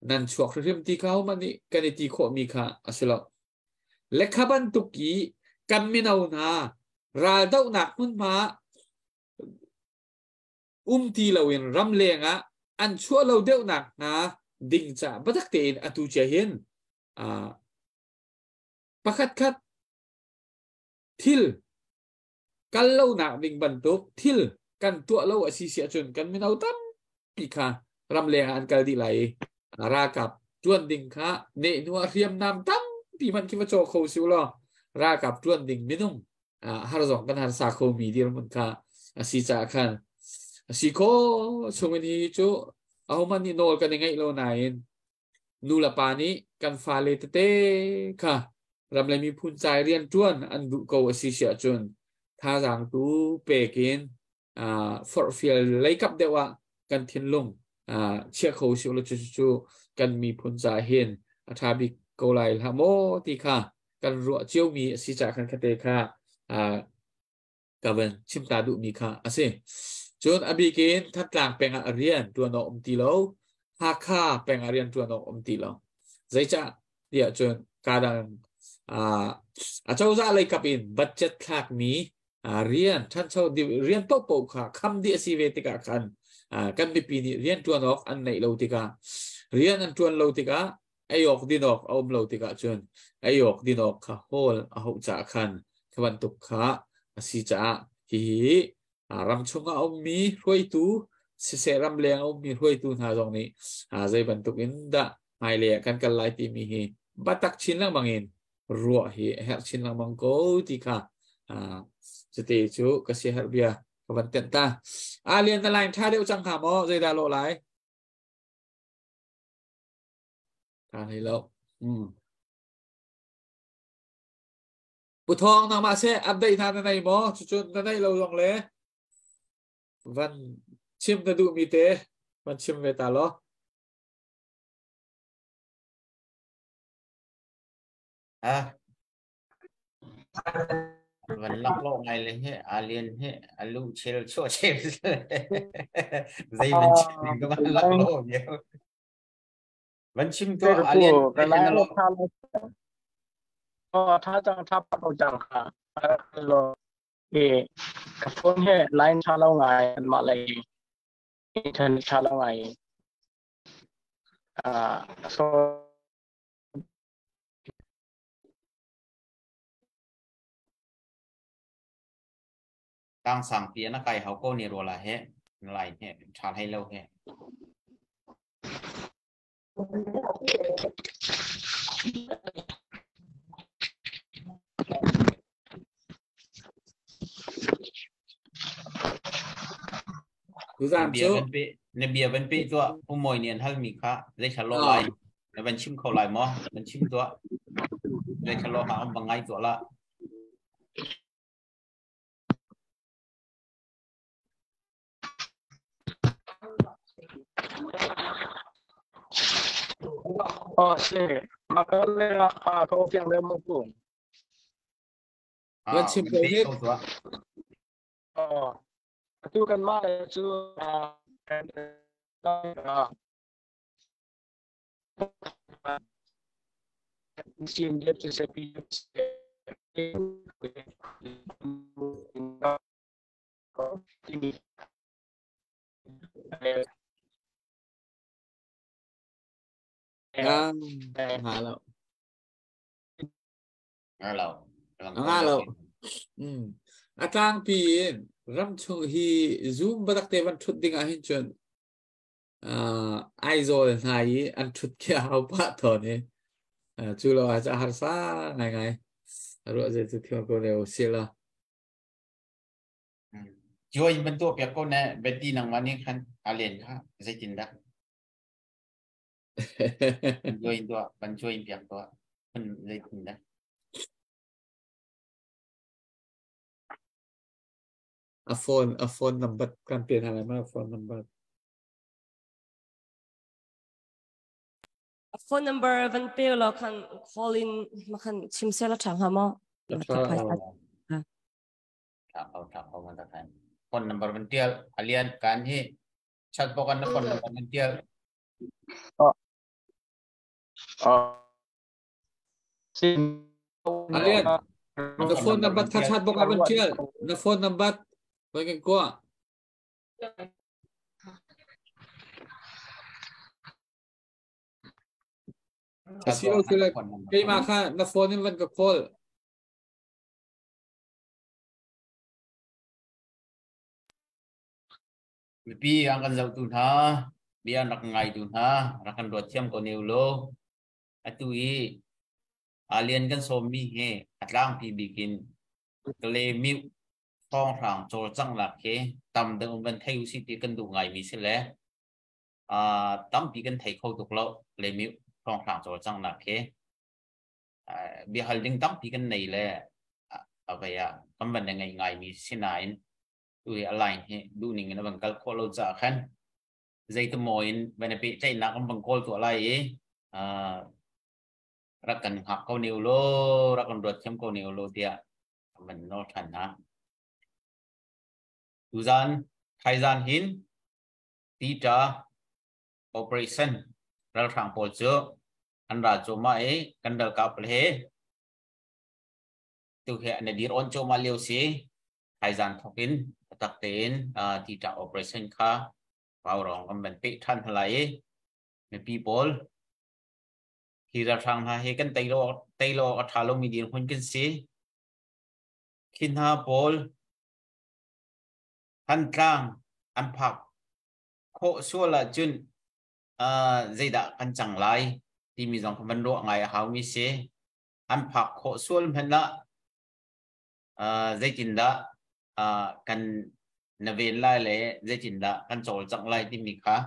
nan chuak hrimhrim ti kha ahohmanh nih kan i ti khawhmi kha a si lo. Lekha bantuk i kan mino hna raldohnak hmunhma um ti loin ramleng ah an chuah lo deuhnak hnga ding ca biatak tein atu cia hin pakhatkhat thil kal lonak ding bantuk thil kan tuah lo a si si ahcun kan mino tampi kha ramleng ah an kal dih lai i ralkap tuan ding kha nehhnu ah hriamnam tampi hmanh khi va caw kho si law ralkap tuan ding minung har zong kan harsa kho mi dirhmun kha a si caah khan a si kho chungin hi cu ahohmanh nih nawl kan i ngeih lo nain nu le pa nih kan fale tete kha ram le miphun cai rian ṭuan an duh ko a si si ahcun thazaang tu pek in forhfial leikap deuh ah kan thinlung chia kho si ulaw cu cu kan miphun ca hin a ṭha bik ko lai hlah maw ti kha kan ruah ciomi a si caah khan khate kha ka van chim ta duhmi kha a si. Cun a bik in Thantlang peng ah rian ṭuan awk um ti lo, Hakha peng ah rian ṭuan awk um ti lo. Zeicah tiah cun kadang acozah lei kap in budget thlakmi rian ṭhancho rian paohpaoh kha kham dih a si ve tikah khan kan mipi nih rian ṭuan awk an neih lo tikah rian an ṭuan lo tikah ei awk din awk a um lo tikah cun ei awk din awk kha hawl a hauh caah khan kha bantuk kha a si caah hihi ram chungah a ummi hruaitu siseh ramleng a ummi hruaitu hna zong nih zei bantuk in dah hmailei ah kan kal lai timi hi batak chin lengmang in ruah hi a herh chin lengmang ko ti kha cuti cu ka siaherh bia ka van tenh ta. A lian na line ṭha deuh cang hnga maw? Zeidah lawh lai? Ṭha hlei lo. Pu Thawng nangmah seh update hna na nei maw? Cucun na neih lo zong le van chim na duhmi te van chim ve ta law. Ah. Van laklawh ngai le hi alien hi a lu chel chuah chel zei van chim ding ka van laklawh vial. Van chim to alien ka lai lo tha chang tha pa ko chang kha lo e ka phone he line tha lo ngai ma lai internet tha lo ngai so Tang sang pi na kai hau ko ni ro la he na lai he tha hlei lo he. Tuzan cu na bia van pe tuah umoi nih an hal mi kha zei thla lo lai na van chim kho lai maw van chim tuah zei thla lo ha am bang ngai tuah la. Oh, si. Makale a ko fiang le mo ku. Van chim ko hit. Oh. Atu kan ma le cu kan CNDF cu Nga lo. Nga lo. Nga lo. A tlangpi in ramchung hi Zoom batak te van thut ding ah hin cun Aizawl hna i an ṭhut khi a hau pah tawn i cu lo ah cun a harsa ngaingai. Ruah zei cu thiam ko ne u sih la. Join ban tuah piak ko ne Betty nangmah nih khan a len kha zeitindah join tuah ban join piak tuah kun zeitindah. A phone number kan pe hna lai ma, phone number. A phone number van pe law khan call in ma khan chim sel a ṭha hnga maw? Tha ko man ta khan phone number van tial alian kan hi chat box an phone number van tial. Alian, na phone number kha chat box ah van tial, na phone number van kan kwa. Asi lo sila keimah kha na phone in van ka call. Mipi an kan zohtu hna, bia an rak ngaitu hna, rak kan ruat thiam ko ne u law. Atu i alien kan sawmmi hi a tlangpi bik in Kale Myu thawnghrang cawlcanghnak hi tam deuh in van thei usih ti kan duh ngaimi si le tampi kan thei kho tuk lo. Kale Myu thawnghrang cawlcanghnak hi biahal ding tampi kan nei le a vei ah kan van ngei ngaimi si nain tu hi a line hi duhning in a van kal khawh lo caah khan zeitimaw in van i pehtlaihnak kan van kawl tuah lai i rak kan hngak ko ne ulaw, rak kan ruat thiam ko ne ulaw tiah kan van nawl ṭhan hna. Tuzan thaizan hin Tita operation ralhrang pawl cu an ra cuahmah i kan ralkap le tu he an dir on cuahmah lio si. Thaizan thawk in tak tein Tita operation kha Vaurong kan van peh ṭhan hna lai i mipi pawl hi ralhrang hna hi kan tei lo tei lo a ṭha lomi dirhmun kan si. Khi hna pawl Thantlang an phak khawh sual ahcun zeidah kan cang lai timi zong kha van ruah ngai a haumi si. An phak khawh sual hmanh ah zeitindah kan na ven lai le zeitindah kan cawlcangh lai timi kha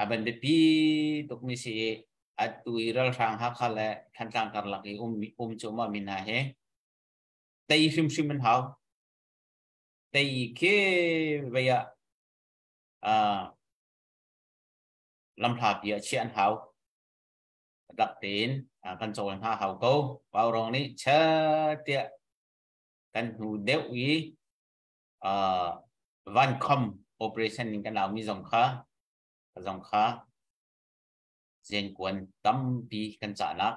a van biapi tukmi si i atu i ralhrang Hakha le Thantlang karlak i um cuahmah mi hna hi tei hrimhrim an hau. Tei khi vei ah lamhlapi ah chiah an hau. Dak tein kan cawl hna hau ko. Vaurong nih tiah kan hnu deuh i vankhom operation in kan aumi zong kha zenkuan tampi kan cahnak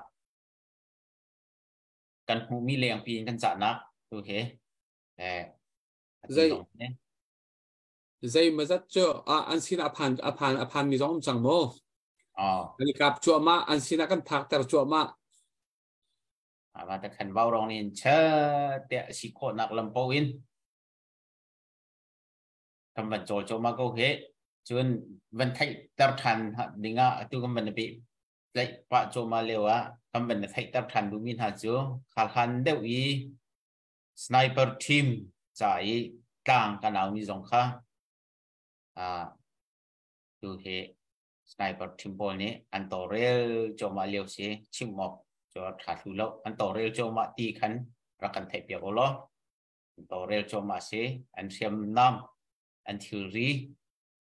kan hmuhmi lengpi in kan cahnak tu he Zei zei mazat cu an sin a phan mi zong um cang maw? An i kap cuahmah, an sinah kan phakter cuahmah. Ava ta khan vaurong nin cha te si khawhnak lam po in. Kan van cawl cawma ko he cun van theih ter than dingah atu kan van pe tlaih pah cawma leo ah kan van theih ter than duhmi hna cu khalhan deuh i sniper team ca i tlang kan au mi zong kha tu he sniper team pawl nih an tawrel cawma lio si chim awk cu tha thlu lo an tawrel cawma ti khan rak kan theih piak law an tawrel cawma si an hriamnam an thilri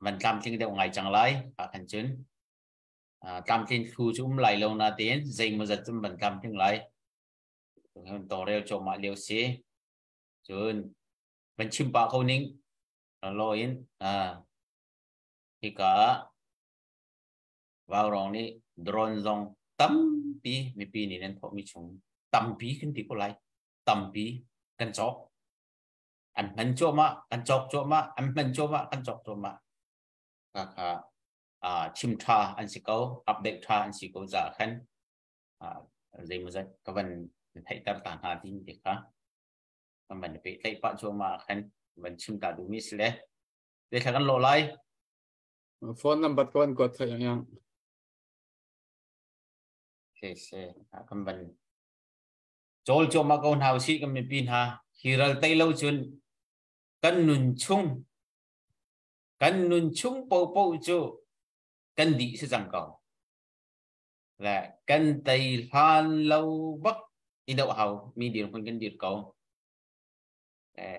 van tlamtling deuh ngai cang lai a khan cun tlamtlin thlu cu um lai lo na tein zeimawzat cun van tlamtling lai an tawrel cawma lio si cun van chim pah ko ning lo in hika ah Vaurong nih drone zong tampi mipi nih nan thawhmi chung tampi kan ti ko lai tampi kan cawk an hman cuahmah kan cawk cuahmah an hman cuahmah kan cawk cuahmah kha chim tha an si ko update tha an si ko za khan zeimawzat ka van theihter ta hna ding ti kha kan van pehtlaih pah cuahmah khan van chim ta duhmi si le Zeithla kan lawh lai? Phone number ko an kuat thai yang yang. Se se kan van cawl cuahmah ko hna usih kan mipi hna hi ral tei lo cun kan nun chung kan nun chung popo cu kan dih si cang ko le kan tei hlan lo bak i doh hau mi dirhmun kan dir ko le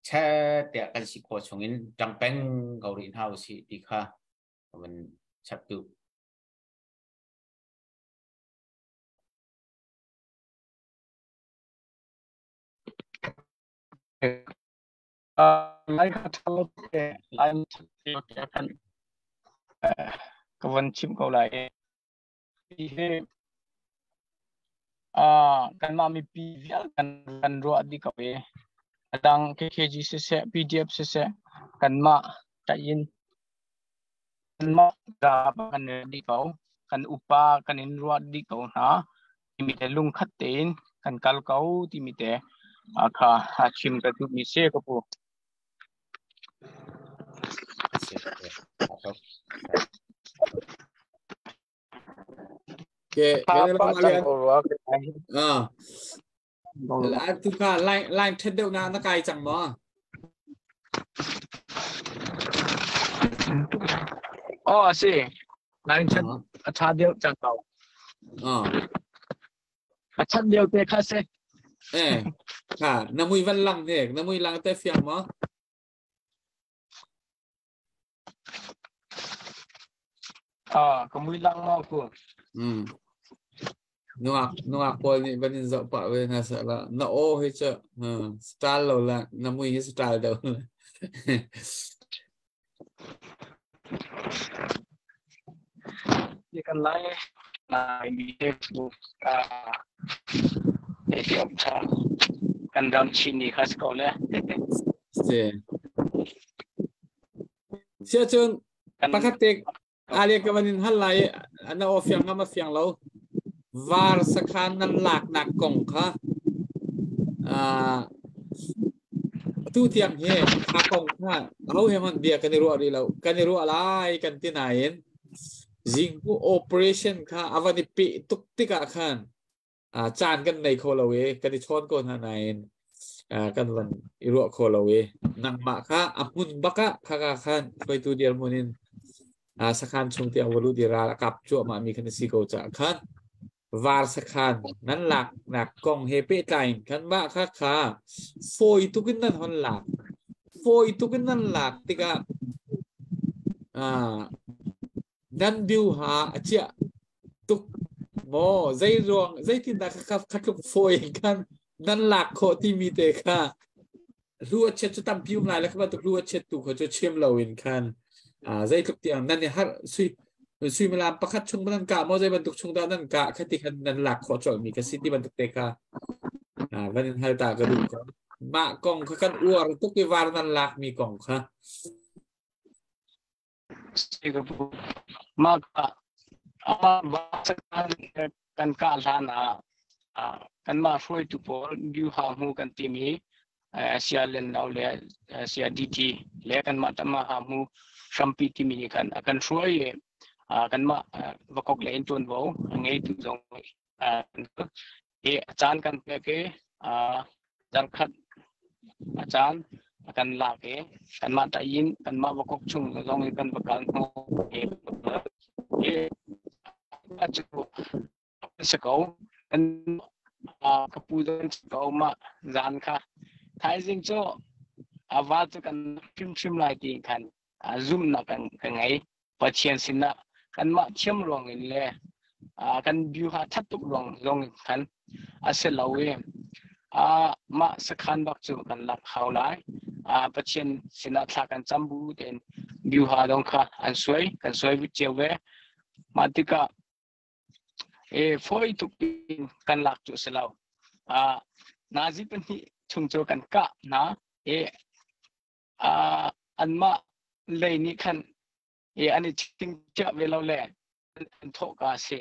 chet tiah kan si khawh chungin ṭang peng ko rih hna usih ti kha van chap duh. Lai kha ṭha lo te lai te kan ka van chim ko lai. Hi kanmah mipi vialte kan ruah dih ko i a dang KKG siseh PDF siseh kanmah ṭaih in kanmah kan dih ko kan upa kan in ruah dih ko hna timi te lungkhat tein kan kal ko timi te kha chim ka duhmi si ka pu. Ke ah tu ka line line thet deuh na na kai cang maw? Oh a si. Line thet a tha deuh cang ko. Ah. A chat deuh te kha si. Eh, kha na mui van lang ne, na mui lang te fiang maw? Ah, ka mui lang maw ku? Nungak nungak pawl nih van in zoh pah ve hna seh la na aw hi cu style lo la na mui hi style deuh. Ni kan lai lai mi te ku ah te om cha kan ram chin ni kha si ko le. Si. Sia cun pakhat te ali ka van in hal lai na aw fiang ngam a fiang lo var sakhan nan lak nak kong kha tu tiang hi a kong kha ho he man bia kan i ruah rih lo kan i ruah lai kan ti nain jingpu operation kha avan i pe tuk tikah khan caan kan nei kho lo i kan i chawn ko hna nain kan van i ruah kho lo i nangmah kha a hmun bak ah kha ka khan hruaitu dirhmun in sakhan chung tiang va lut i ral a kap cuahmah mi khan si ko caah khan var sakhan nan lak nak kong he pehtlai in khan mah kha kha fawi tukin nan hon lak fawi tukin nan lak tikah nan biu ha a chiah tuk maw zei ruang zeitindah kha kha tluk fawi khan nan lak khawh timi te kha hlu a chiat cu tampi um lai le kha bantuk hlu a chiat tu kha cu chim lo in khan zeitluk tiang nan i har sui suimilam pakhat chung nan kah maw zei bantuk chung dah nan kah kha ti khan nan lak khawh colh mi kha si ti bantuk te kha van in hal ta ka duh ko mah kong kha kan uar tuk i var nan lak mi kong kha Mah kan kah hlan ah kanmah hruaitu pawl Byuha hmu kan timi Sia Len Lo le Sia DT le kanmah tama ha mu hrampi timi nih khan a kan hruai i kanmah vakok le in ṭuanvo a ngeitu zong i a caan kan pek i zarkhat a caan a kan lak i kanmah tayin kanmah vakok chung zong i kan va kal hnu i cu si ko. Kan ka pu zong si ko mah zan kha thaizing cu a va cu kan hrimhrim lai ti khan zumhnak kan ka ngei. Pathian sinah kanmah thiam ruang in le kan view ha that tuk ruang zong in khan a si lo i mah sakhan bak cu kan lak hau lai. Pathian sinah thla kan cam bu tein view ha dong kha an suai kan suai cio ve. Mah tikah E fawi tuk in kan lak cu si lo. Nazi pahnih chung cu kan kah hna. E anmah lei nih khan e an i chingchiah ve lo le an thawh ka si.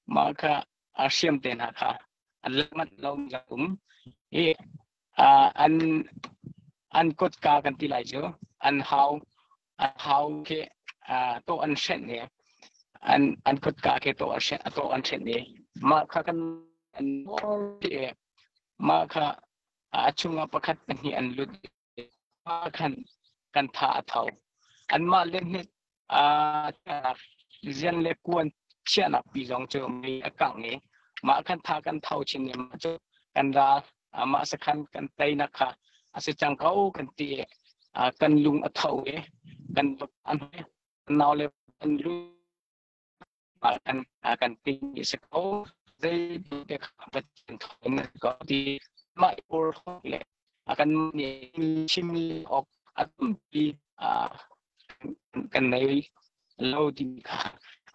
Mah kha a hriam te hna kha an lamanh lo um. E an an kotka kan ti lai cu an hau an hau khi to an hrenh i an an kutka khi to an hrenh to an hrenh i mah kha kan an i mah kha a chungah pakhat pahnih an lut mah khan kan tha a tho anmah le hnit zian le kuan chiahnak pi zong cu mei a kangh i mah khan tha kan tho chin i mah cu kan ral mah sakhan kan teinak kha a si cang ko kan ti i kan lung a tho i kan an nau le kan lu kan kan ti si ko zei te kha Pathian thawng ko ti mah ur le kan nih chim awk a tampi kan nei lo ti kha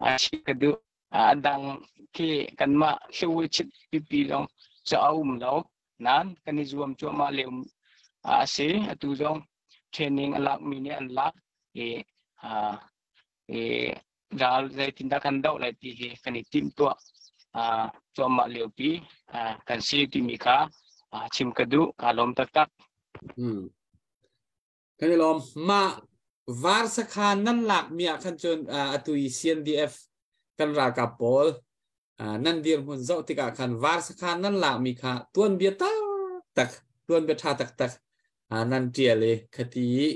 a chi ka duh. A dang khi kanmah hlewe chit pipi zong cu a um lo nain kan i zuam cuahmah lio a si. Atu zong training a lakmi nih an lak i i ral zeitindah kan doh lai ti hi kan i timhtuah cuahmah liopi kan si timi kha chim ka duh. Kaa lawm taktak. Kan i lawm. Mah var sakhan nan lakmi ah khan cun atu i CNDF kan ralkap pawl nan dirhmun zoh tikah khan var sakhan nan lakmi kha tuanbia taktak tuanbia ṭha taktak nan ṭial i khati i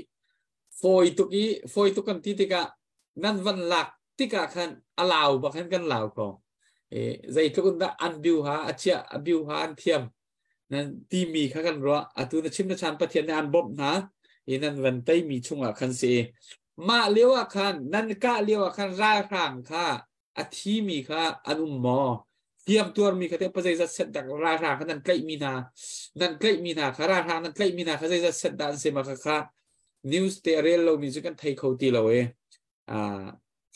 fawi tuk i fawi tuk kan ti tikah nan van lak tikah khan a lau bak khan kan lau ko. Zeitluk in dah an biu ha a chiah a biu ha an thiam nan timi kha kan ruah. Atu na chim na chan Pathian nih an bawmh hna i nan van teimi chungah khan si. Mah lio ah khan nan kah lio ah khan ralhrang kha a thimi kha an um maw? Hliam tuarmi kha teh pazeizat set dak ralhrang kha nan tlaihmi hna nan tlaihmi hna kha ralhrang nan tlaihmi hna kha zeizat set dah an si ma kha kha news te a rel lomi cu kan thei kho ti lo e.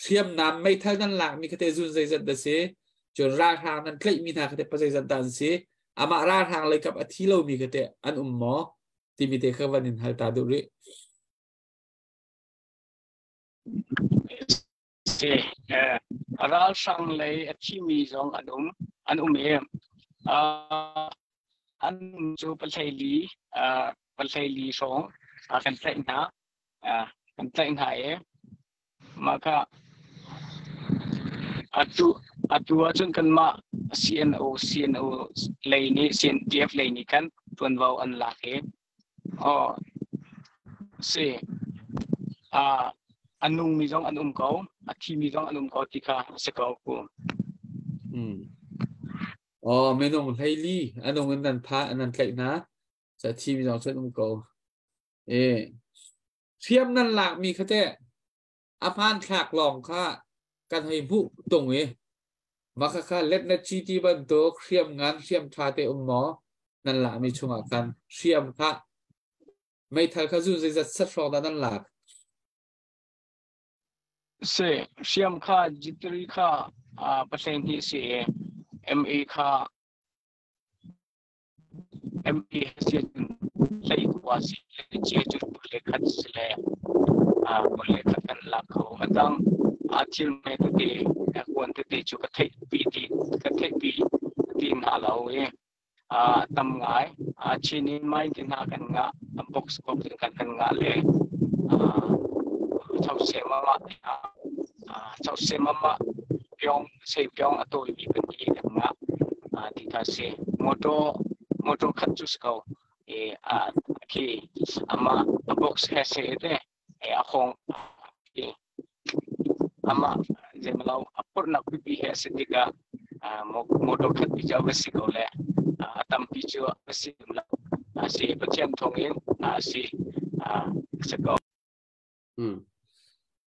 Hriamnam meithal nan lakmi kha te zun zeizat dah si? Cun ralhrang nan tlaihmi hna kha te pazeizat dah an si? Amah ralhrang leikap a thi lomi kha te an um maw? Timi te kha van in hal ta duh rih. Si, ralhrang lei a thimi zong an um an um i an cu pahleili pahleili hrawng kan tlaih hna kan tlaih hna i mah kha atu atu ahcun kanmah CNO CNO lei nih CNDF lei nih khan ṭuanvo an lak i aw si a nungmi zong an um ko a thimi zong an um ko ti kha a si ko ku. Aw minung 14 a nung in nan pha nan tlaih hna. Sa thimi zong cu an um ko. E hriam nan lakmi kha teh a hmanthlak lawng kha kan hei hmuh tung i mah khakha letnet GT bantuk hriam ngan hriam ṭha te um maw nan lakmi chungah khan hriam kha meithal kha zu zeizat set hrawng dah nan lak? Si hriam kha G3 kha paseng hnih si i MA kha MP si hlei kua si le cia cu 21 si le 21 kan lak kho. A dang thil hme tete kuan tete cu ka theih pi ti ka theih pi ti hna lo i. Tam ngai. Chin in mai ti hna kan ngah, box kop kan kan ngah le chau se mama chau se mama pyong sei pyong a tawi mi pahnih kan ngah ti kha si. Motor motor khat cu si ko. E a khi ama a box he se te e a khong ama zemalo a purnak pipi he si tikah motor khat pi cu va si ko le a tampi cu a si lo. A si Pathian thawngin a si si ko.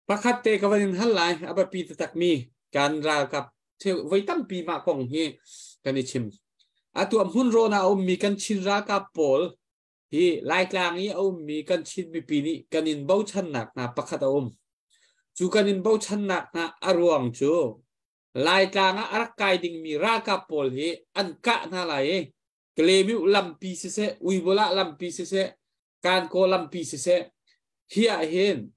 Pakhat te ka van in hal lai, a biapi taktak mi kan ralkap voi tampi mah kong hi kan i chim. Atu a hmun rawn ah a ummi kan Chin ralkap pawl hi Laitlang i a ummi kan Chin mipi nih kan in bochannak hna pakhat a um. Cu kan in bochannak hna a ruang cu Laitlang ah a rak kai dingmi ralkap pawl hi an kah hna lai i Kalemiu lampi siseh, Uibola lampi siseh, Kankaw lampi siseh, hi ah hin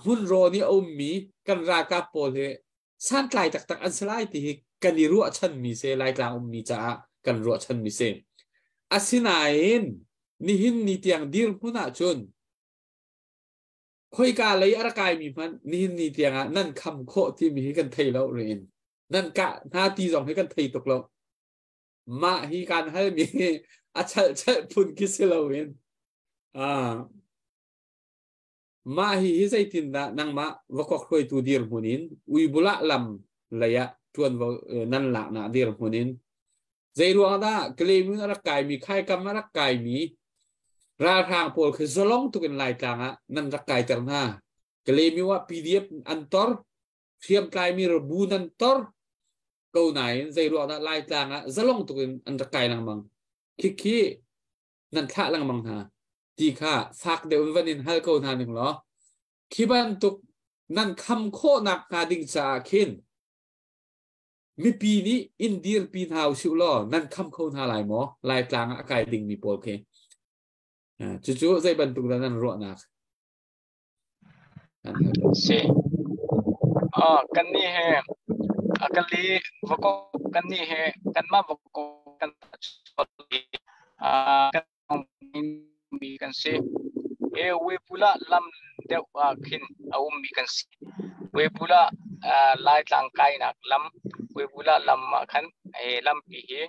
hmun rawn i a ummi kan ralkap pawl hi santlai taktak an si lai ti hi kan i ruahchanmi si, Laitlang ummi caah kan ruahchanmi si. Asinain nihin ni tiang dirhmun ahcun khoika lei a rak kaimi hmanh nihin ni tiang ah nan kham khawh timi hi kan thei lo riin nan kah hna ti zong hi kan thei tuk lo. Mah hi kan halmi hi a chalh chalh phun khi si loin mah hi hi zeitindah nangmah vakok hruaitu dirhmun in uibula lam lei ah ṭuanvo nan laknak dirhmun in zeiruang dah Kalemun a rak kaimi khaikam a rak kaimi ralhrang pawl khi zalong tuk in Laitlang ah nan rak kaiter hna? Kalemiu ah PDF an tor, hriamtlaimi bu nan tor ko nain zeiruang dah Laitlang ah zalong tuk in an rak kai lengmang? Khikhi nan thlah lengmang hna ti kha fak deuh in van in hal ko hna ning law, khi bantuk nan kham khawhnak hnga ding caah khin mipi nih in dirpi hna usih law nan kham kho hna lai maw, Laitlang ah a kai dingmi pawl khi? Cucu zei bantuk dah nan ruahnak? Si. Kan nih he kan li vako kan nih he kanmah vako kan kan mi kan si. E Wepula lam deuh ah khin a ummi kan si. Wepula Laitlang kainak lam, Wepula lam ah khan e lampi hi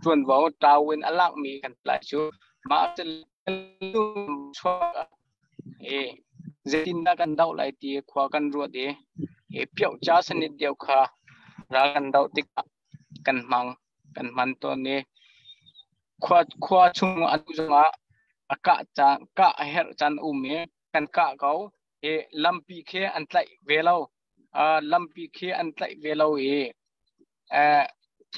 ṭuanvo tawin a lakmi kan lai cu mah chuak e zeitindah kan doh lai ti khua kan ruat i e pioh cha sanit deuh kha ral kan doh tikah kan hmang kan hman tawn i khua khua chung an zongah a kah ca kah a herh caan um i kan kah ko i lampi khi an tlaih ve lo, lampi khi an tlaih ve lo i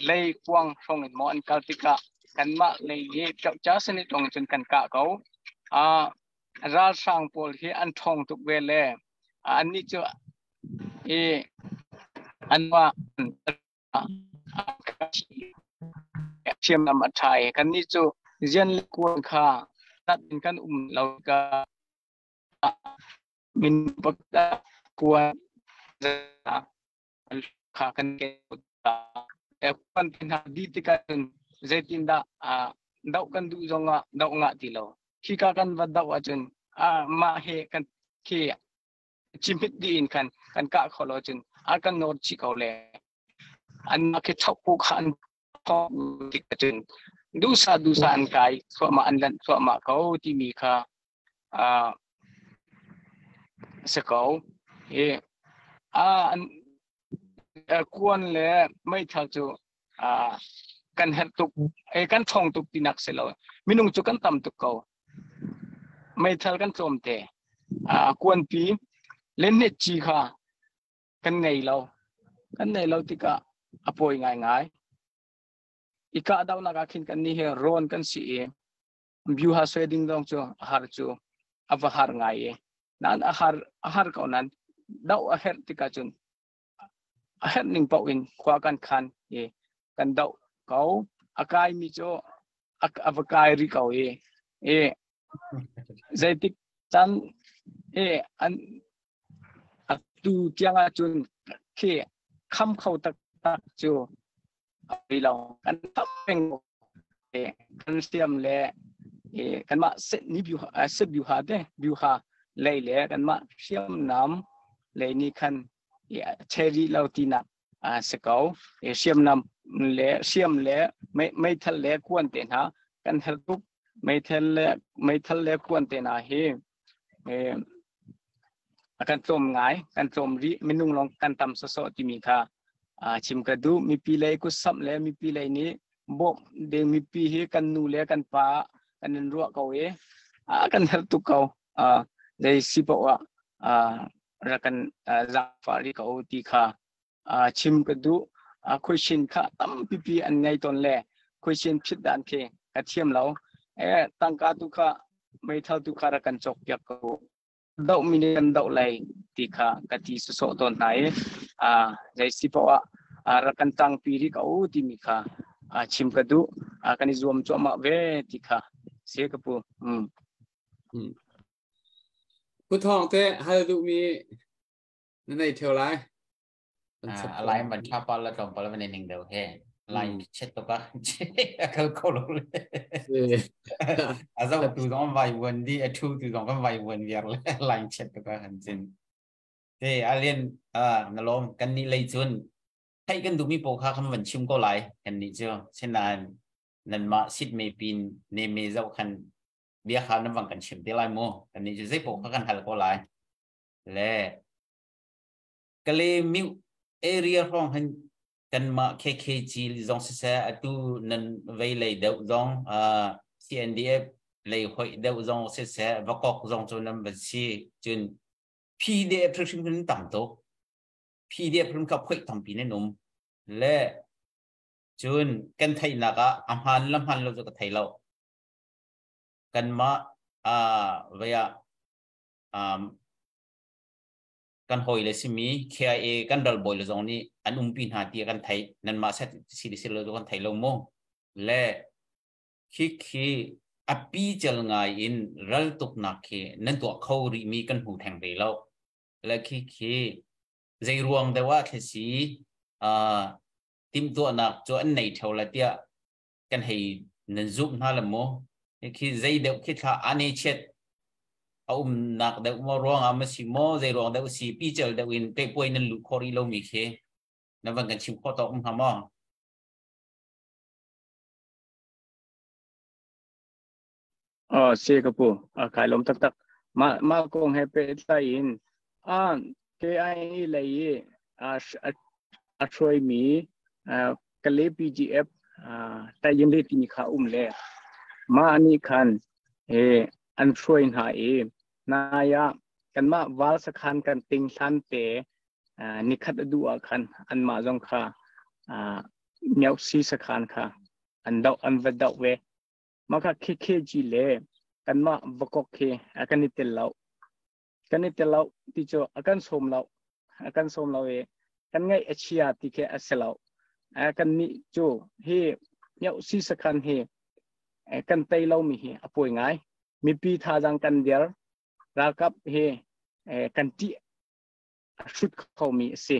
lei kuang hrawng in maw an kal tikah kanmah lei hi cha sanit tong cun kan kah ko. Ralhrang pawl hi an ṭhawng tuk ve le annih cu i an mah hriamnam a ṭha i kannih cu zian le kuan kha nat in kan um lo ka min pakhat kuan kha kan ke kuan hna di tikah cun zeitindah doh kan duh zongah doh ngah ti lo. Khika kan va doh ahcun mah he kan khi cimit dih in khan kan kah kho lo cun a kan nawr chih ko le an khi chok pu kha an tik cun dusa dusa an kai thluahmah, an lanh thluahmah ko timi kha si ko. I an kuan le meithal cu kan herh tuk kan ṭhawng tuk tinak si lo, minung cu kan tam tuk ko, meithal kan tlawm te, kuanpi le hnetci kha kan ngei lo. Kan nei lo tikah a pawi ngaingai. I kahdohnak ah khin kan nih hi rawn kan si i byuha soi ding dong cu a har cu a va har ngai i nan a har a har ko nan doh a herh tikah cun a herh ning paoh in khua kan khan i kan doh ko. A kai mi cu a va kai ri ko i i zeitik caan i an atu tiang ahcun khi kham kho taktak cu. ri lo kan tam peng kan siam le kan mah set ni byu set byu ha te byu ha lei le kan mah hriam nam lei ni khan cherry lo ti nak si ko. Hriamnam le hriam le meithal le kuan te hna kan herh tuk. Meithal le kuan te hna hi kan tlawm ngai, kan tlawm rih. Minung lawng kan tam sawsawh timi kha chim ka duh. Mipi lei kutsamh le mipi lei nih bawmh ding, mipi hi kan nu le kan pa kan in ruah ko i kan herh tuk ko. Zei si paoh ah rak kan zaangfah rih ko ti kha chim ka duh. Question kha tampipi an ngei tawn le question phit dan khi ka thiam lo. Tangka tu kha meithal tu kha rak kan cawk piak ko. Doh mi nih kan doh lei ti kha ka ti sawsawh tawn hna i zei si paoh ah rak kan tangpi rih ko timi kha chim ka duh. Kan i zuam cuahmah ve ti kha si ka pu. Pu Thawng te hal duhmi na nei theo lai. Alai ban tha pal la tlawm pal van ning deuh he. Lai chet to ka akal ko lo le. Azau tu zong vai wan di a thu tu zong kan vai wan viar le lai chet to ka han chin. Te alien na lom kan ni lei chun thai kan du mi po kha kan van chim ko lai kan ni chu senan nan ma sit me pin ne me zau khan bia kha nan vang kan chim te lai mu kan ni chu zei po kha kan hal ko lai le Kale Myu area hrawng hin kanmah KKG zong siseh atu nan vei lei deuh zong CNDF lei hoih deuh zong siseh Vakok zong cu nan va si cun PDF hrimhrim hin tam tuk. PDF hrim kha phoih tampi nan um le cun kan theihnak ah a hmaan le hmaan lo cu ka thei lo. Kanmah vei ah kan hawi le simi KIA kan ralbawi le zong nih an umpi hna ti kan theih. Nanmah set si si lo kan thei lo mu. Le khi khi a pi cel ngai in ral tuknak khi nan tuah kho rih mi kan hmu theng ve lo. Le khi khi zei ruang deuh ah thlasi timhtuahnak cu an nei theo la tiah kan hei nan zumh hna le mu. Khi zei deuh khi thla ane chiat a umnak deuh maw ruangah ma si maw zei ruang deuh si pi cel deuh in te puai nan luh khawh rih lomi khi na van kan chim khawh tawk hnga maw? Oh, si ka pu. Kai lom taktak. Ma ma kong he pe tlai in a KIA lei i a hruai mi Kale PGF tayin le timi kha um le ma ani khan he an hruai hna i naya kanmah val sakhan kan ting hlan te nikhat a duh ah khan anmah zong kha myosi sakhan kha an doh an va doh ve. Mah kha KKG le kanmah Vakok khi kan i tel lo. Kan i tel lo ti cu a kan sawm lo. A kan sawm lo i kan ngaih a chia ti khi a si lo. Kan nih cu hi myosi sakhan hi kan tei lomi hi a pawi ngai. Mipi thazaang kan der. Ralkap hi kan ṭih a hrut khomi a si.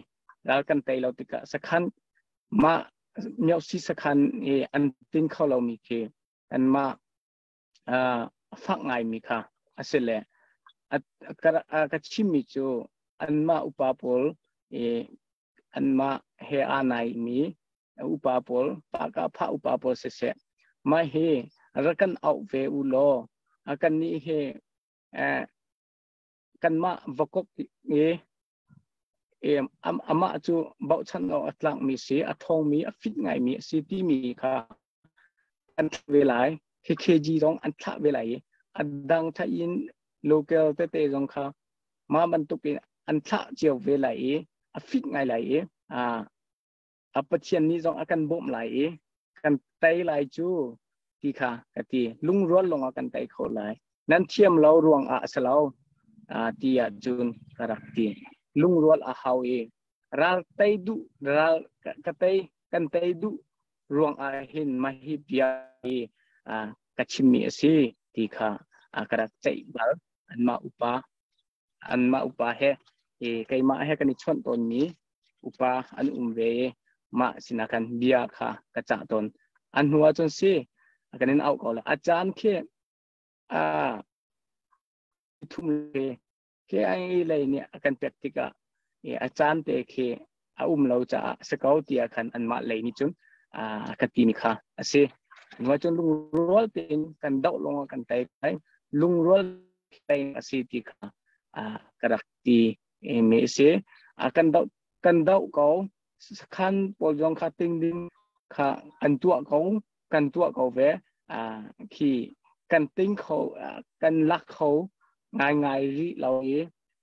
Ral kan tei lo tikah sakhan mah myosi sakhan i an tin kho lomi khi anmah fak ngaimi kha a si le ka chimmi cu anmah upa pawl i anmah he aa naimi upa pawl pa ka pha upa pawl siseh mah hi rak kan auh ve u law kan nih hi kanmah Vakok i amah cu bochan awk a tlakmi si, a ṭhawngmi, a fit ngaimi a si timi kha an thlah ve lai. KKG zong an thlah ve lai i a dang in local tete zong kha mah bantuk in an thlah cio ve lai i a fit ngai lai i a Pathian nih zong a kan bawmh lai i kan tei lai cu ti kha ka ti. Lungrual lawng ah kan tei kho lai. Nan thiam lo ruang ah a si lo ti ah cun ka rak ti. Lungrual a hau i ral tei duh ral ka tei kan tei duh ruang ah hin mah hi bia hi ka chimmi a si ti kha ka rak ceih bal. Anmah upa anmah upa he keimah he kan i chawnh tawnmi upa an um ve i Mah sinah khan bia kha ka cah tawn. An hnu ahcun si kan in auh ko le a caan khi a thum le khi ai lei nih a kan pek tikah a caan te khi a um lo caah si ko tiah khan anmah lei nih cun a ka ti mi kha a si. Hnu cun lungrual tein kan doh lawng ah kan tei lai. Lungrual tein a si ti kha ka rak ti mi a si. Kan doh kan doh ko sakhan pawl zong kha ting ding kha an tuah ko kan tuah ko ve khi kan ting kho kan lak kho ngaingai rih lo i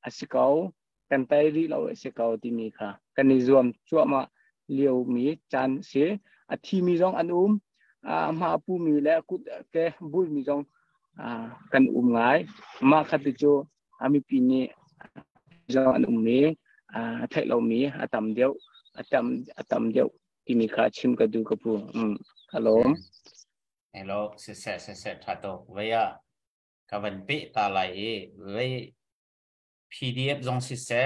a si ko kan tei rih lo a si ko timi kha kan i zuam cuahmah lio mi caan si. A thi mi zong an um, hma pu mi le kut ke bul mi zong kan um ngai. Mah khat cu a mipi nih zong an um mi theih lo mi a tam deuh a tam deuh timi kha chim ka du ka pu. Ka lawm. Hello se se se se tha to vaya ka van pe ta lai i vei PDF zong si se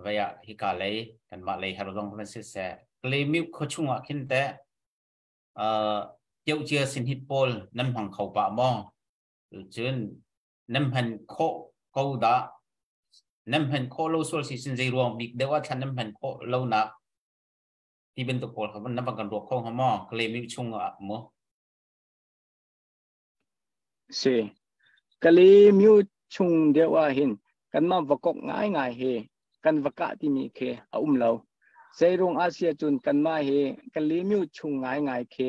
vaya hi ka lei kan mah lei har zong van si se klemiu kho chungah khin te tiau chia sin hit pawl nan hmang kho pa maw? Cun nan hman khawh ko dah? Nan hman khawh lo sual si sin zei ruang bik deuh ah thlan nan hman khawh lo nak ti bantuk pawl kha nan van kan ruak kho hnga maw Kalemiu chung ah mu? Si Kalemiu chung deuh ah hin kanmah vakok ngai ngai he kan vaka timi khi a um lo. Zeirung asia cun kanmah hi Kalemiu chung ngai ngai khi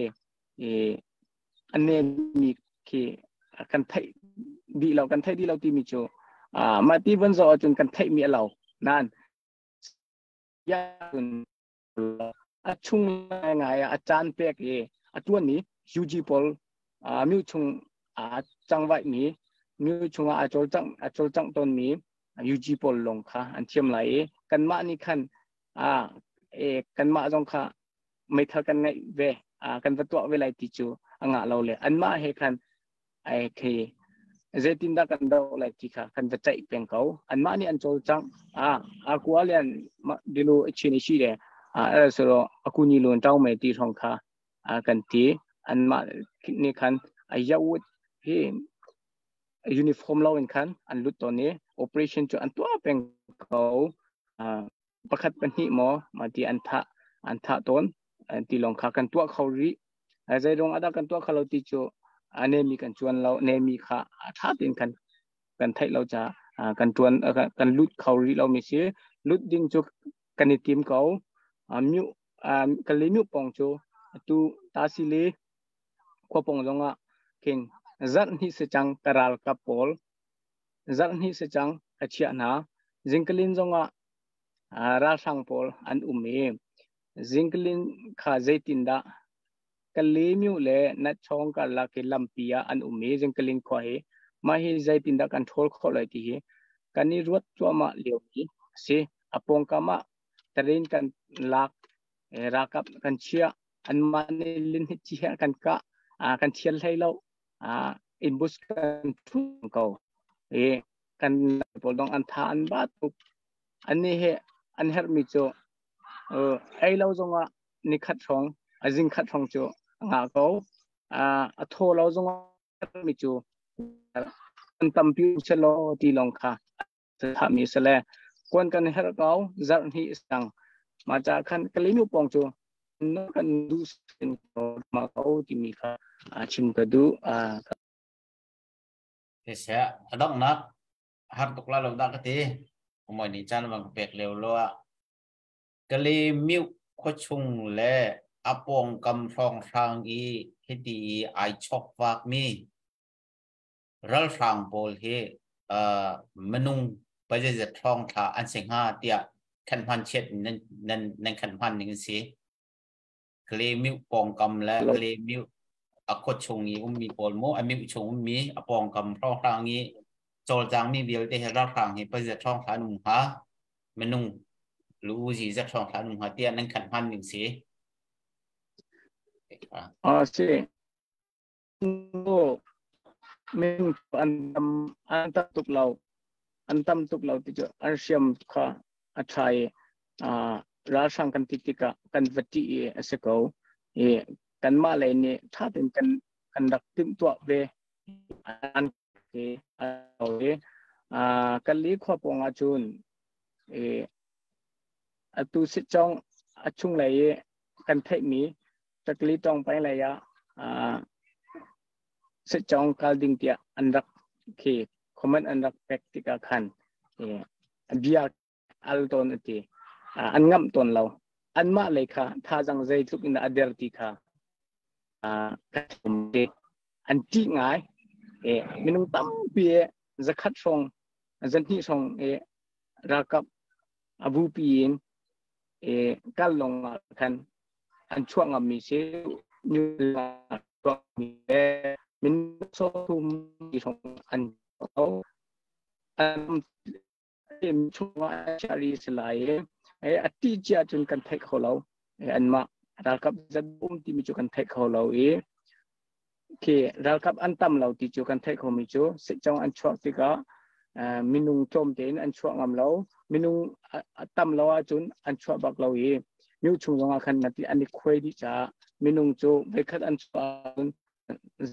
a nemi khi kan theih dih lo. Kan theih dih lo timi cu mah ti van zoh ahcun kan theih mi a lo nan ya a chung ngai ngai a caan pek i a tuan mi UG pawl miu chung a cangvaih mi miu chungah a cawlcang a cawlcang tawn mi UG pawl lawng kha an thiam lai i kanmah nih khan a e kanmah zong kha meithal kan ngeih ve kan va tuah ve lai ti cu a ngah lo le anmah he khan ai khi zeitindah kan doh lai ti kha kan va ceih peng ko. Anmah nih an cawlcang a a kwa lian dilu chin shi le a so aku ni lun tau me ti thong kha kan ti. Anmah nih khan a yawut hi uniform lo in khan an lut ton i operation cu an tuah peng ko. Pakhat pahnih maw ma ti an thah an thah tawn ti lawng kha kan tuah kho rih. Zeirung ada kan tuah kho lo ti cu nemi kan chuan lo, nemi kha tha tein kan kan theih lo ca kan tuan kan lut kho rih lo mi si. Lut ding cu kan i tim ko. Miu kan le miu pong cu tu ta si le khua pong zong ah khin zarh hnih se chang karal ka pawl zarh hnih se chang ka chiah hna. Zingkalin zong ah ralhrang pawl an um i zingkalin kha zeitindah Kalemiu le na chong karlak hi lampi ah an um i zingkalin khua hi mah hi zeitindah kan ṭhawl khawh lai ti hi kan i ruat cuahmah lio mi a si. A pawngkam ah terrain kan lak, ralkap kan chiah, anmah nih linhit chi he kan kah, kan thial hlei lo, ambush kan ṭhu ko i kan pawl dong an tha an ba tuk. Annih he an herhmi cu ei lo zongah ni khat hrawng a zing khat hrawng cu a ngah ko. A thaw lo zongah mi cu kan tampi selaw ti lawng kha thahmi sele kuan kan herh ko. Zarh hnih sang ma cha khan kalinu pong cu kan du sin ma ko timi kha chim ka du. Se adong nak har tuk la lo da ka ti umoi ni chan bang pek leo lo a Kalemiu khuachung le a pawngkam hrawnghrang i hiti i ai chok vak mi ralhrang pawl hi minung pazizat hrawng thla an si hnga tiah khan hman chiat nan nan nan khan hman ning si? Kalemiu pawngkam le Kalemiu a khuachung i ummi pawl mu a miu chung ummi a pawngkam hrawnghrang i cawlcang mi vialte hi ralhrang hi pazizat hrawng thla an um hnga, minung lu zi zat hrawng thla an um hnga tiah nan khan hman ning si? A si min an tam an tam tuk lo, an tam tuk lo ti cu an hriam kha a tha i Ralhrang kan ti tikah kan va ṭih i a si ko. I kanmah lei nih ṭha tein kan kan rak timhtuah ve an ke i Kali khua pawng ahcun i atu sitcawng a chunglei i kan theihmi Takli tawng peng lei ah sitcawng kal ding tiah an rak khi comment an rak pek tikah khan bia al tawn a ti. An ngamh tawn lo. Anmah lei kha thazang zeitluk in a der ti kha an ṭih ngai. Minung tampi zakhat hrawng, zahnih hrawng ralkap a bupi in kal lawng ah khan an chuah ngammi si. Minung sawm hrawng an an chungah chiah si lai i a ti cia cun kan theih kho lo. Anmah ralkap zat um timi cu kan theih kho lo i khi ralkap an tam lo ti cu kan theih kho mi cu sehcong an chuah tikah minung tlawm tein an chuah ngam lo. Minung tam lo ahcun an chuah bak lo i myu chung zongah khan nati an i khuai dih caah minung cu voikhat an chuah ahcun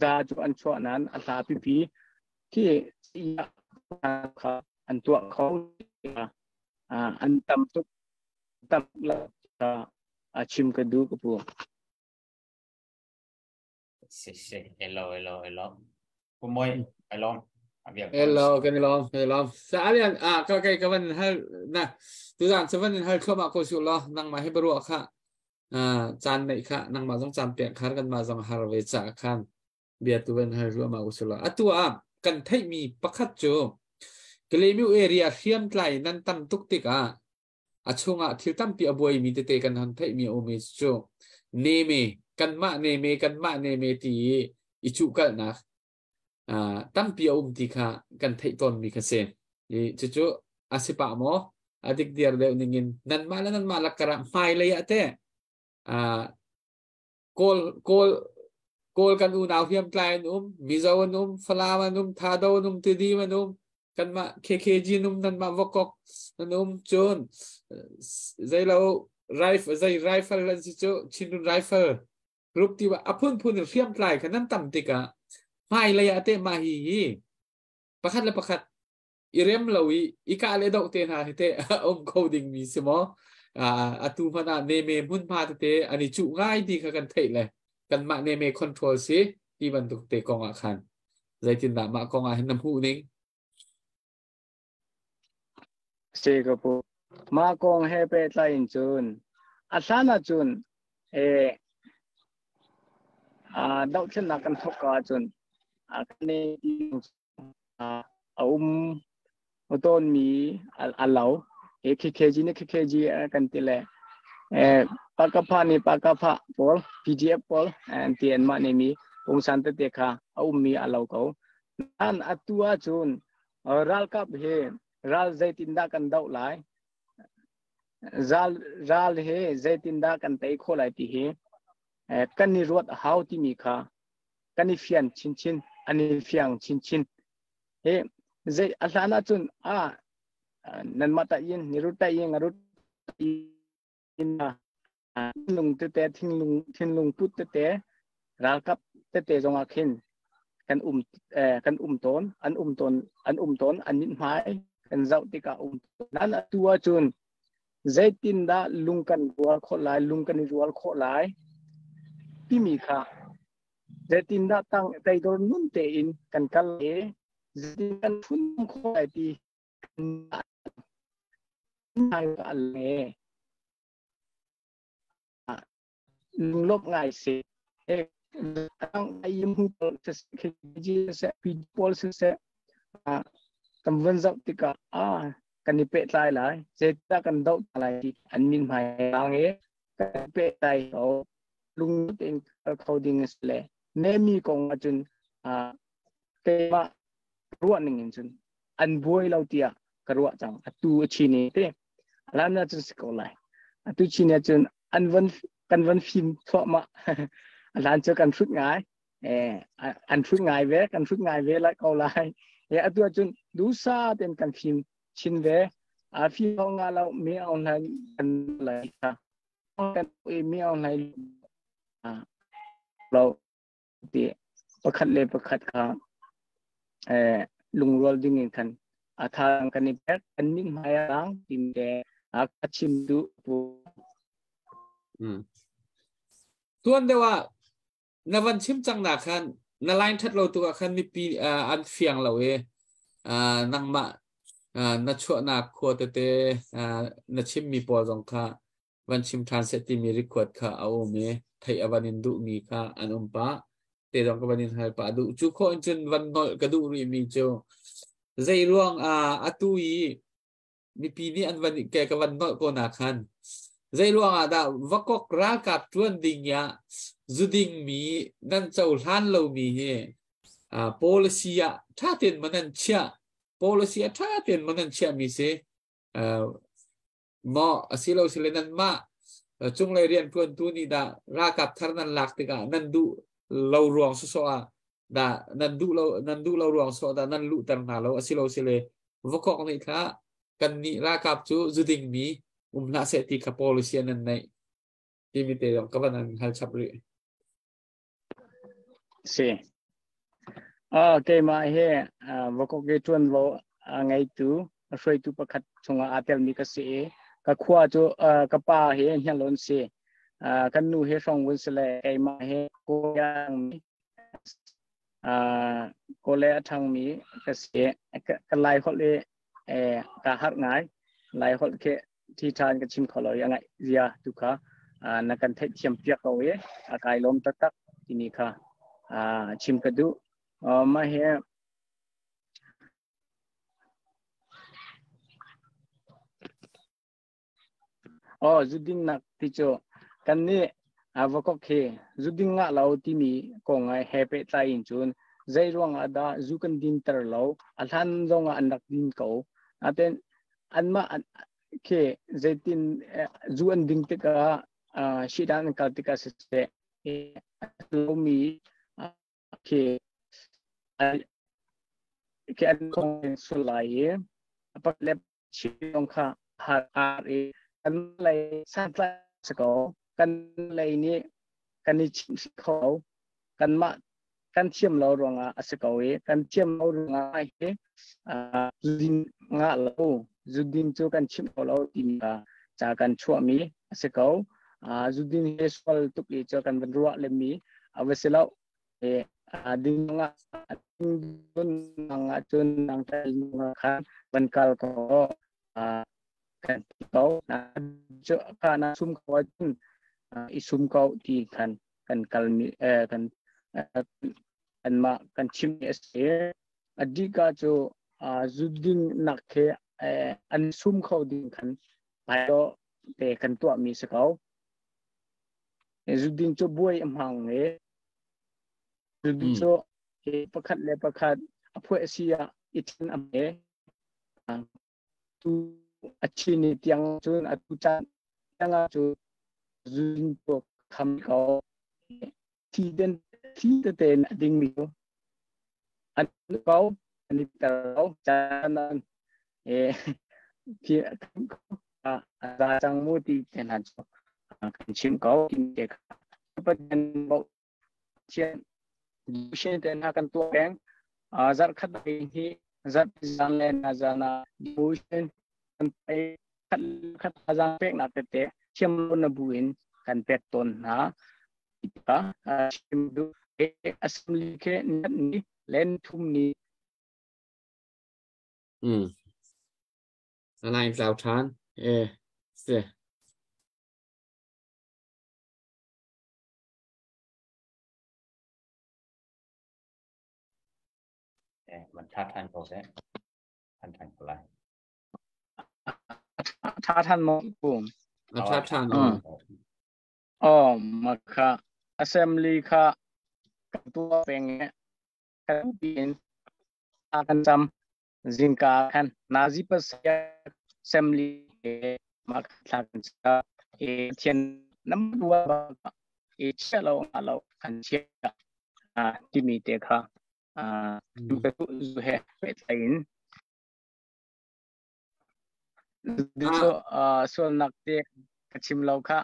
za cu an chuah nain a hla pipi khi kha an tuah kho. An tam tuk tam lo a chim ka du ka pu. Si si, hello hello hello. Pu Moi hello. Hello, kan ilom hello sa alian a ka kai ka van hal na tu zan sa van hal thloma ko su lo nang ma he baru kha caan nei kha nang ma zong caan pek khar kan ma zong har ve cha khan bia tu van hal ruama usula. Atu ah kan theihmi pakhat cu Kalemiu area hriam tlai nan tam tuk tikah a chungah thil tampi a buaimi tete kan hon theihmi a um i cu neme kanmah neme kanmah neme ti i i cuhkalhnak tampi a um ti kha kan theih tawnmi kha si. I cucu a si pah maw? A dik diar deuh ningin nanmah le nanmah lakkarah hmailei ah teh Kawl Kawl Kawl kan unau hriamtlai an um, Mizo an um, Falam an um, Thado an um, Tidim an um, kanmah KKG an um, nanmah Vokok an um, cun zeilo rifle zei rifle an si cu Chinrun rifle group ti a phunphun in hriamtlai kha nan tam tikah hmailei ah teh mah hi hi pakhat le pakhat i rem lo i i kah le doh te hna hi teh um kho ding mi si maw? Atu hmanh ah neme hmunhma tete an i cuh ngai ti kha kan theih le kanmah neme control si ti bantuk te kong ah khan zeitindah mah kong ah hin na hmuh ning? Si ka pu. Mah kong he pehtlai in cun a hlan ah cun dohthlennak kan thawk ka ahcun kan a um tawnmi a lo. KKG nih KKG kan ti le Pakapha nih Pakapha pawl, PDF pawl an ti, anmah nih mi pungsan tete kha a ummi a lo ko. Nain atu ahcun ralkap hi ral zeitindah kan doh lai, ral hi zeitindah kan tei khawh lai ti hi kan i ruat a hau timi kha kan i fian chinchin, an i fiang chinchin. Hi zei a hlan ahcun a nanmah ta in ni rut ta in ngarut in thinlung tete thinlung thinlung put tete ralkap tete zong ah khin kan um kan um tawn, an um tawn, an um tawn, an mithmai kan zoh tikah um nan. Atu ahcun zeitindah lung kan rual khawh lai, lung kan i rual khawh lai timi kha, zeitindah tang teidor nun tein kan kal i zeitin kan phun khawh lai ti ngai lunglawmh ngai si. Ang hu pawl siseh, siseh, pawl siseh, kan vun zoh tikah a kan i pehtlai lai, zeitindah kan doh lai ti an min hmai lang i kan pehtlai ko, lung tein kal kho ding a si le nemi kong ahcun keimah ruah ning in cun an buai lo tiah ka ruah cang. Atu a chin i te alam na cun si ko lai. Atu chin ah cun an van kan van fim thluahmah. Alan cu kan hrut ngai, an hrut ngai ve, kan hrut ngai ve lai ko lai. Atu ahcun dusa ten kan fim chin ve. A fi nga lo mi aung hlaing kan lai kha kan i mi aung hlaing lo ti pakhat le pakhat kha lungrual ding in khan a thang kan i pek kan ning hmai lang tim te a ka chim du pu. Tuan dewa na van chim cang na khan na line that lo tu ah khan mipi an fiang lo i nangmah na chuahnak khua tete na chimmi pawl zong kha van chim ṭhan seh timi record kha a um i theih a van in duhmi kha an um pah te zong ka van in hal pah duh. Cu khawh in cun van nolh ka duh rihmi cu zei ruang ah atu i mipi nih an van ke ka van nolh ko na khan zei ruang ah dah vakok ralkap ṭuan ding ya zuding mi nan cohlan lomi hi policy ah ṭha tein man an chiah, policy ah ṭha tein man an chiah mi si maw asilo sile nanmah cunglei rianṭuantu nih dah ralkap thar nan lak tikah nan duh lo ruang sawsawh ah dah nan duh lo, nan duh lo ruang sawh dah nan luhter hna lo, asilo sile vakok nih kha kan nih ralkap cu zuding mi um hlah seh ti kha policy nan neih timi te zong ka van an hal chap rih. Si. Ah, keimah hi vakok ke ṭuanvo a ngeitu, a hruaitu pakhat chungah aa telmi ka si i ka khua cu ka pa hi Hnialon si. Kan nu hi Hrawngvun si le keimah hi Kawlmi Kawle a ṭhangmi ka si. Ka Lai holh i kaa harh ngai. Lai holh khi thi ṭha in ka chim kho lo i a ngaih zia tu kha na kan theihthiam piak ko i a kai lawm taktak timi kha chim ka duh. Mah hi Oh, zuding nak ti cu kan nih vakok hi zuding ngah lo timi kong ai he pehtlai in cun zei ruang ah dah zu kan din ter lo, a hlan zong ah an rak din ko. Aten anmah khi zeitin zu an ding tikah shidan an kal tikah siseh lomi khi khi an kong sul lai i pakhat le chim kha har har i kan lei santlai si ko, kan lei nih kan i chim kho, kanmah kan thiam lo ruangah a si ko i kan thiam lo ruangah hi zudin ngah lo, zudin cu kan chim kho lo timi kha ca kan chuahmi a si ko. Zudin hi sual tuk i cu kan van ruah lemmi a va si lo. Ding nga nga cun nang tal nga khan van kal ko kan ti ko na cu ka na sum ko ahcun i sum ko ti khan kan kalmi kan anmah kan chimmi a si. Adika cu zuding nak khi an sum kho ding khan hmaidawh te kan tuahmi si ko. Zuding cu buai a hmang i zuding cu pakhat le pakhat a phuah si ah i then a hme tu a chin i tiang cun a tu caan tiang ah cu zuding cu kham ko thi den thi tete in a dingmi cu an ko an i ter lo caan e thi a za cang mu ti te hna cu kan chim ko te kha Pathian bo chian shin te hna kan tuah peng zarh khat hi zarh zan le na zana devotion kan pe khat khat zang pek nak tete thiam lo na bu in kan pek tawn hna ka chim du assembly ke nat ni len thum ni. Line tlau ṭhan e se. Man tha than ko seh than than ko lai. Tha than mo pum. A tha than. Oh ma kha assembly kha kan tuah peng kan pin kan cham zingka khan nazi pasaya assembly ma thla kan cha e thian nam duwa ba e chia lo nga lo kan chia a timi te kha a tu ka tu zu he pe in. Cu sualnak ti ka chim lo kha.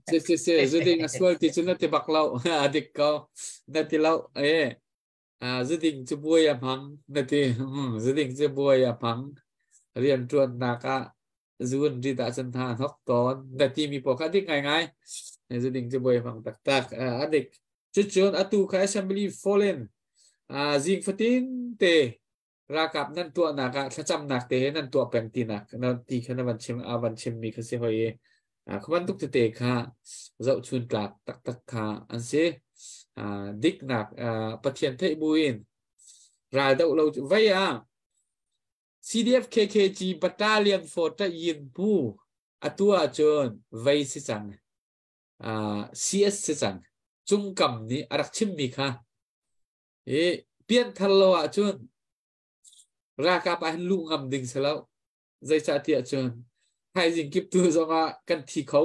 Si si si zuding a sual ti cu na ti bak lo. A dik ko. Na ti lo. E zuding cu buai a hmang na ti. Zuding cu buai a hmang. Rian ṭuannak ah zun rit ahcun hna hnok tawn na ti mi pawl kha dik ngaingai. Zuding cu buai hmang taktak. A dik. Cucun atu kha assembly fallen zing fatin te ralkap nan tuahnak ah thlacamnak te he nan tuah peng tinak na ti kha na van chim a van chimmi kha si hoi i kha bantuk tete kha zohchun tlak taktak kha an si. Diknak Pathian theih buin ral doh lo vai ah CDF KKG Battalion for Tayin bu atu ahcun vei si cang CS si cang cungkam nih a rak chimmi kha i pianthar lo ahcun ralkap ah hin luh ngam ding si lo. Zeicahtiah cun thaizing kiptu zongah kan thi kho.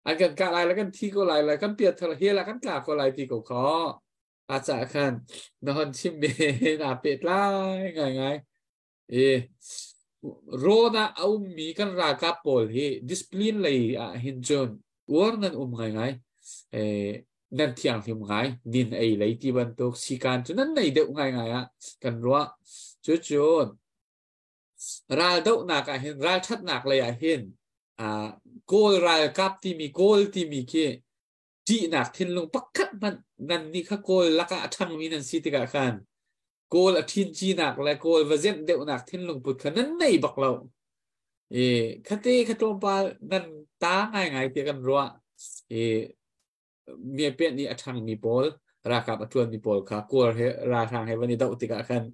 An kan kah lai le kan thi ko lai le kan pianthar hell ah kan tla ko lai ti ko kho. A cah khan na hon chim mi na pehtlai ngaingai. I rawn ah a ummi kan ralkap pawl hi discipline lei ah hin cun uar nan um ngaingai. Nan thianghlim ngai din ei lei ti bantuk sikan cu nan nei deuh ngaingai ah kan ruah. Cucun ral dohnak ah hin ralṭhatnak lei ah hin Kawl ralkap timi Kawl timi khi ṭihnak thinlung pakhat hmanh nan nih kha Kawl lakah a ṭhangmi nan si tikah khan Kawl a ṭhin cinak le Kawl va zenh deuhnak thinlung put kha nan nei bak lo. I khate kha tlawmpal nan ta ngaingai tiah kan ruah. I miapian i a ṭhangmi pawl ralkap a ṭuanmi pawl kha Kawl he ralhrang he van i doh tikah khan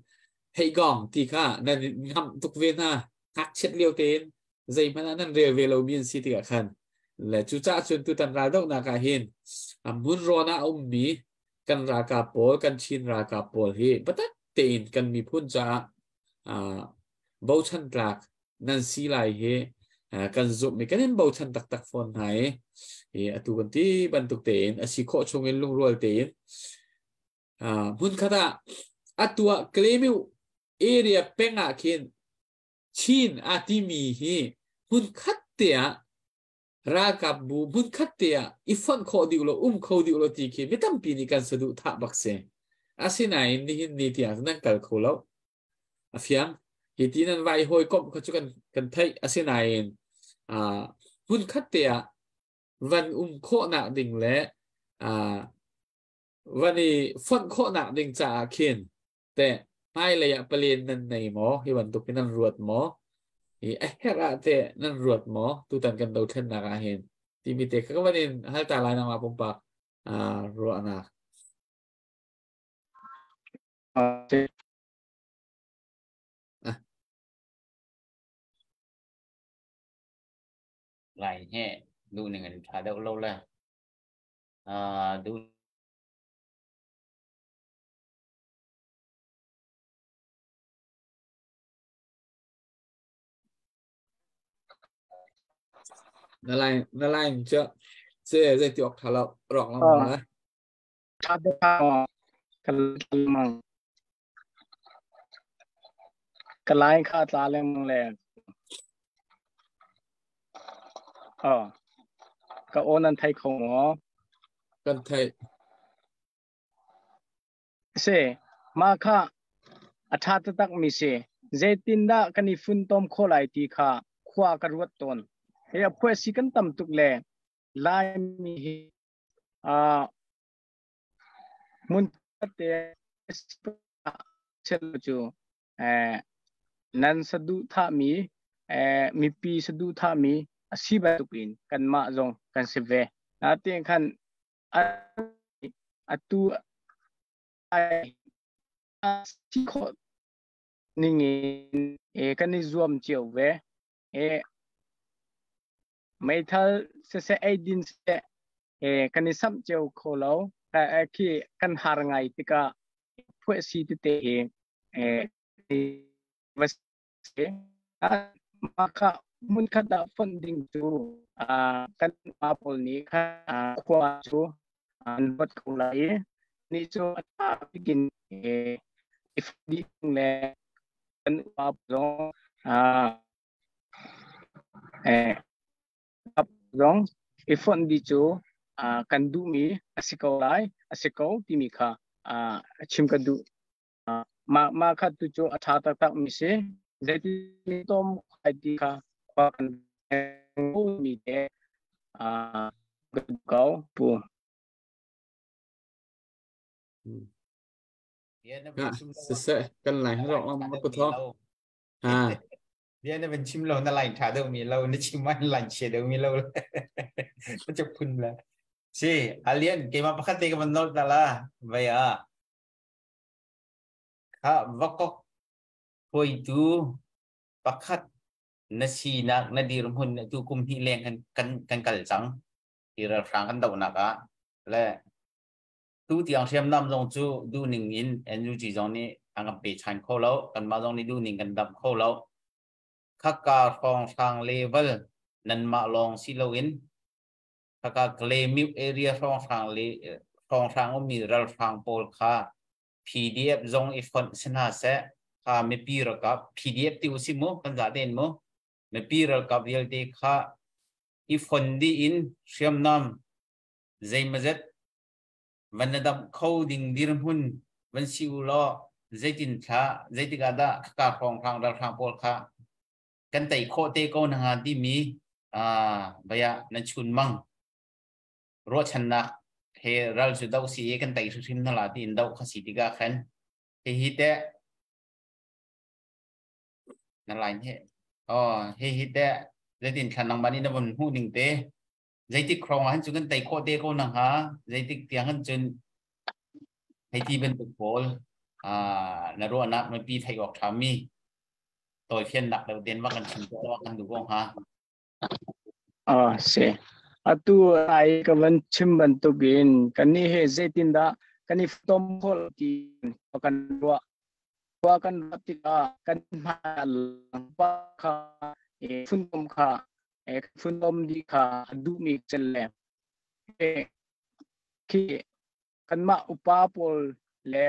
heigong ti kha nan ngamh tuk ve hna. Ngakchiat lio tein zeihmanh ah nan rel ve lomi an si tikah khan le cucaah cun tutan raldohnak ah hin hmun rawn ah a ummi kan ralkap pawl kan Chin ralkap pawl hi biatak tein kan miphun caah bochan tlak nan si lai hi kan zumh i kan in bochan taktak fawn hna i atu kan ti bantuk tein a si khawh chungin lungrual tein hmun khat ah atu ah Kalaymyo area peng ah khin Chin aa timi hi hmunkhat te ah ralkap bu hmunkhat te ah i fonh khawh dih lo um kho dih lo ti khi mi tampi nih kan saduhthah bak si. Asinain nihin ni tiang nan kal kho lo. A fiang. Hi ti nan vai hawi komh kha cu kan theih. Asinain hmunkhat te ah van um khawhnak ding le van i fonh khawhnak ding caah khin Teh hmailei ah palen nan nei maw? Hi bantuk hi nan ruat maw? Hi a herh ah teh nan ruat maw? Tutan kan dothlennak ah hin timi te kha ka van in hal ta lai nangmah pumpak ruahnak. Lai he duh ning an tha deuh lo le duh Na line na line cu se zei ti awk tha lo rawk lengmang le. Tha ka lengmang. Ka line kha tla lengmang le. Oh. Ka aw nan thei kho maw? Kan theih. Si, mah kha a ṭha taktakmi si. Zeitindah kan i funtom khawh lai ti kha khua ka ruat tawn. Hi a phuahsi kan tam tuk le Laimi hi hmun te cu nan saduhthahmi mipi saduhthahmi a si bantukin kanmah zong kan si ve. Natin khan atu ai si khawh ning in kan i zuam cio ve. Meithal siseh eidin siseh kan i samh cio kho lo. Khi kan har ngai tikah phuahsi tete hi va si. Mah kha hmunkhat ah fonh ding cu kan pa pawl nih khan khua cu an ruat ko lai i ni cu a ṭha bik in i fonh dih ding le kan upa zong Zong i fonh dih cu kan duhmi a si ko lai, a si ko timi kha chim ka duh. Mah kha tu cu a ṭha taktak mi si. Zeitin tom khai ti kha khua kan mi te ko pu. Siseh kan lai ro ma ko tho. Ha. Bia na van chim lo na line tha deuh mi lo na chim man line chia deuh mi lo na chuk phun la. Si alien keimah pakhat te ka van nol ta la vai a. Kha vakok hruaitu pakhat na sinak na dirhmun tu kum hnih leng kan kan kan kal cang ti ralhrang kan dohnak ah le tu tiang hriamnam zong cu duhning in NUG zong nih an kan pe chan kho lo kanmah zong nih duhning kan damh kho lo khaka hrawng hrang level nanmah lawng si loin khaka Klemyu area hrawng hrang le hrawng hrang ummi ralhrang pawl kha PDF zong i fonh si hna seh kha mipi ralkap PDF ti usih mu kan za tein mu mipi ralkap vialte kha i fon dih in hriamnam zeimazet van na damh kho ding dirhmun van si u law zeitin thla zeitik ah dah khaka hrawng hrang ralhrang pawl kha kan tei khawh te ko na nga timi baya nan chun mang ruahchannak he ral cu do si i kan tei hrimhrim hna la tiin do kha si tikah khan hihi te na line he oh hihi te zeitin thlan nang bani na von hmuh ning te zeitik khrong ah han cu kan tei khawh te ko na hnga zeitik tiang han cun hei ti bantuk pawl na ruahnak mipi theih awk ṭha mi tawifiannak deuh ten va kan chim tuah kan duh ko hnga. Ah si. Atu ai ka van chim bantukin kannih he zeitindah kan i tom khawh ti kan ruah. Ruah kan ruah tikah kan hmai pa kha funtom kha funtom dih kha a duhmi cel le khi kanmah upa pawl le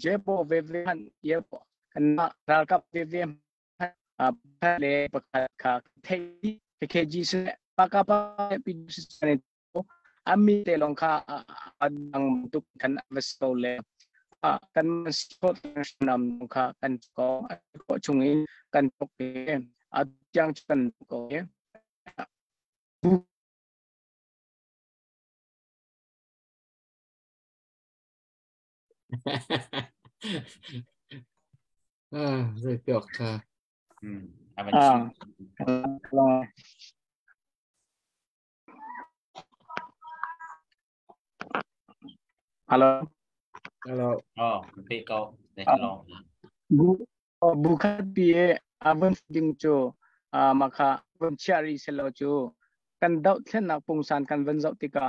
jepo veve han yepo kanmah ralkap veve le pakhat kha thei KKG se pakapa pi ami te long kha adang tuk kan avaso le kan sot nam kha kan ko ko chungin kan tok ke atyang kan ko Zei piok tha. Ah. Hello. Hello. Oh, pe ko. Ne long. Bu bu khat pi e avun ding chu makha vun chia ri selo chu kan dau thlen nak pungsan kan van zau tika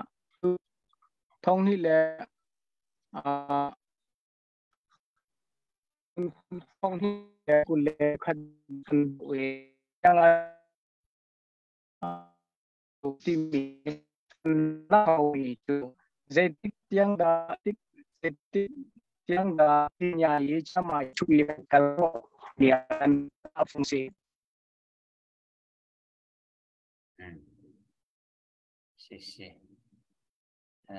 thong ni le thong ni le kul le khat kan we yang timi mi cu zeitik tiang dah tik zeitik tiang dah nya i chama chu i kal lian afung si. Si si.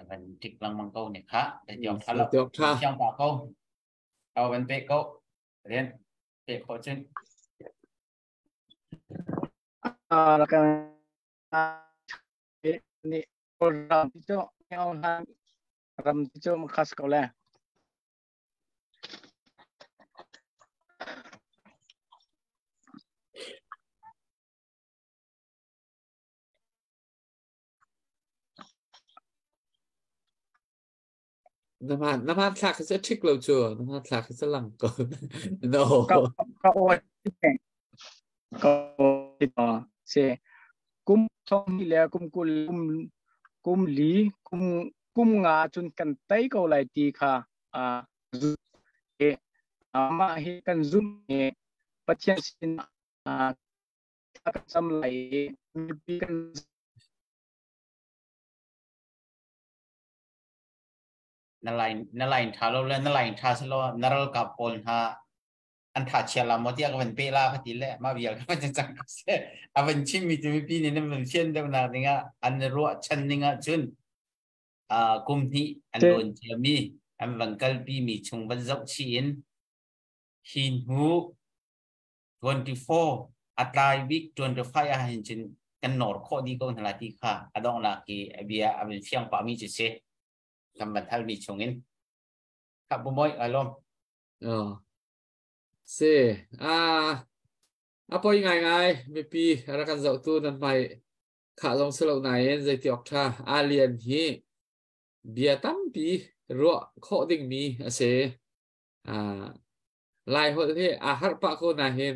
Van tik lengmang ko ne kha tiong tha lo tiong pa ko au van pe ko rian pe kho cun. Nih ram ti cu ram ti cu khas ko le. Na hmanthlak khi cu a ṭhik lo cu. Na hmanthlak khi cu lang ko. No. Ka aw ka se kum thong hi le kum kul kum kum li kum kum nga cun kan tei ko lai ti kha a e mah hi kan zum i Pathian sin kan cam lai i mipi kan Na line na line tha lo le na line tha selo na ralkap pawl hna. An tha chia la mo tia ka van pe la ka ti le ma vial ka van cang ka se a van chim mi tu mipi nih nan van fian deuh nak ding ah an ruah chan ning ah cun kum hnih an lawn cia mi an van kalpi mi chung van zoh chi in hi hnu 24 a tlai bik 25 ah hin cun kan nor khawh dih ko hna la ti kha a donghnak i a bia a van fiang pah mi cu si kan van hal mi chung in kha bu moi alom. Oh. Si a poi ngai ngai mipi rak kan zoh tu nan hmai khah zong si lo nain zeiti awk tha alien hi bia tampi ruah khawh dingmi a si. Lai holh hi a har pah ko na hin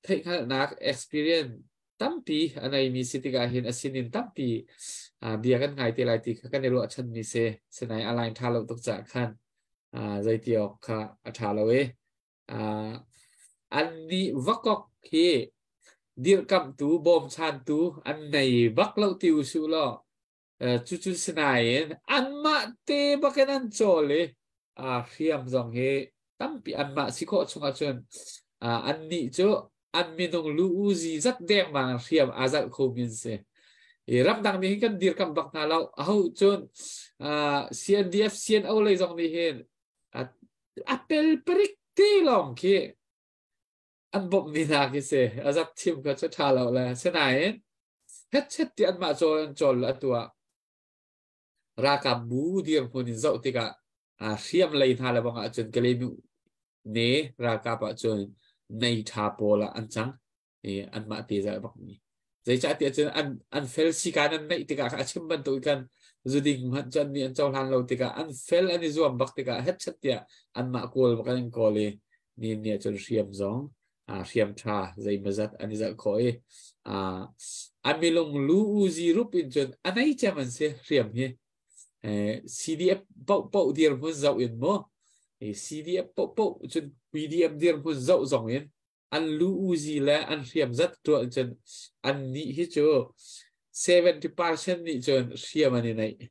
theihhngalhnak experience tampi a neimi si tikah hin a sinin tampi bia kan ngai te lai ti kha kan i ruahchanmi si. Sinai a line ṭha lo tuk caah khan zeiti awk kha a ṭha lo i an nih vakok hi dirhkamhtu bawmchantu an nei bak lo ti u su law cucu sinain anmah te bakin an cawl i hriam zong hi tampi anmah si khawh chungah cun annih cu an minung lu uzi zat dengmang hriam aa zalh kho mi an si. I ramdang nih hin kan dirkamh bak hna lo. Aho cun CNDF CNO lei zong nih hin a pel parik te lawng khi an bawmh mi hna khi si. A zat thim kha cu ṭha lo le. Sinain hetchet ti anmah cawl an cawl atu ah ralkap bu dirhmun in zoh tikah hriam lei hna le bang ahcun Kalay ne ralkap ahcun nei ṭha pawl ah an cang i anmah te zal bak mi. Zeicahtiah cun an fel sikan an neih tikah a chim bantuk khan zuding hmanh cu an nih an cohlan lo tikah an fel an i zuam bak tikah hetchet tiah anmah kawl bak an kawl i ni ni ahcun hriam zong hriam ṭha zeimawzat an i zalh khawh i a milung lu uzi rup in cun a nei cem an si hriam hi. CDF paohpaoh dirhmun zoh in mu CDF paohpaoh cun PDF dirhmun zoh zong in an lu uzi le an hriam zat tuah cun an nih hi cu 70% nih cun hriam an i neih.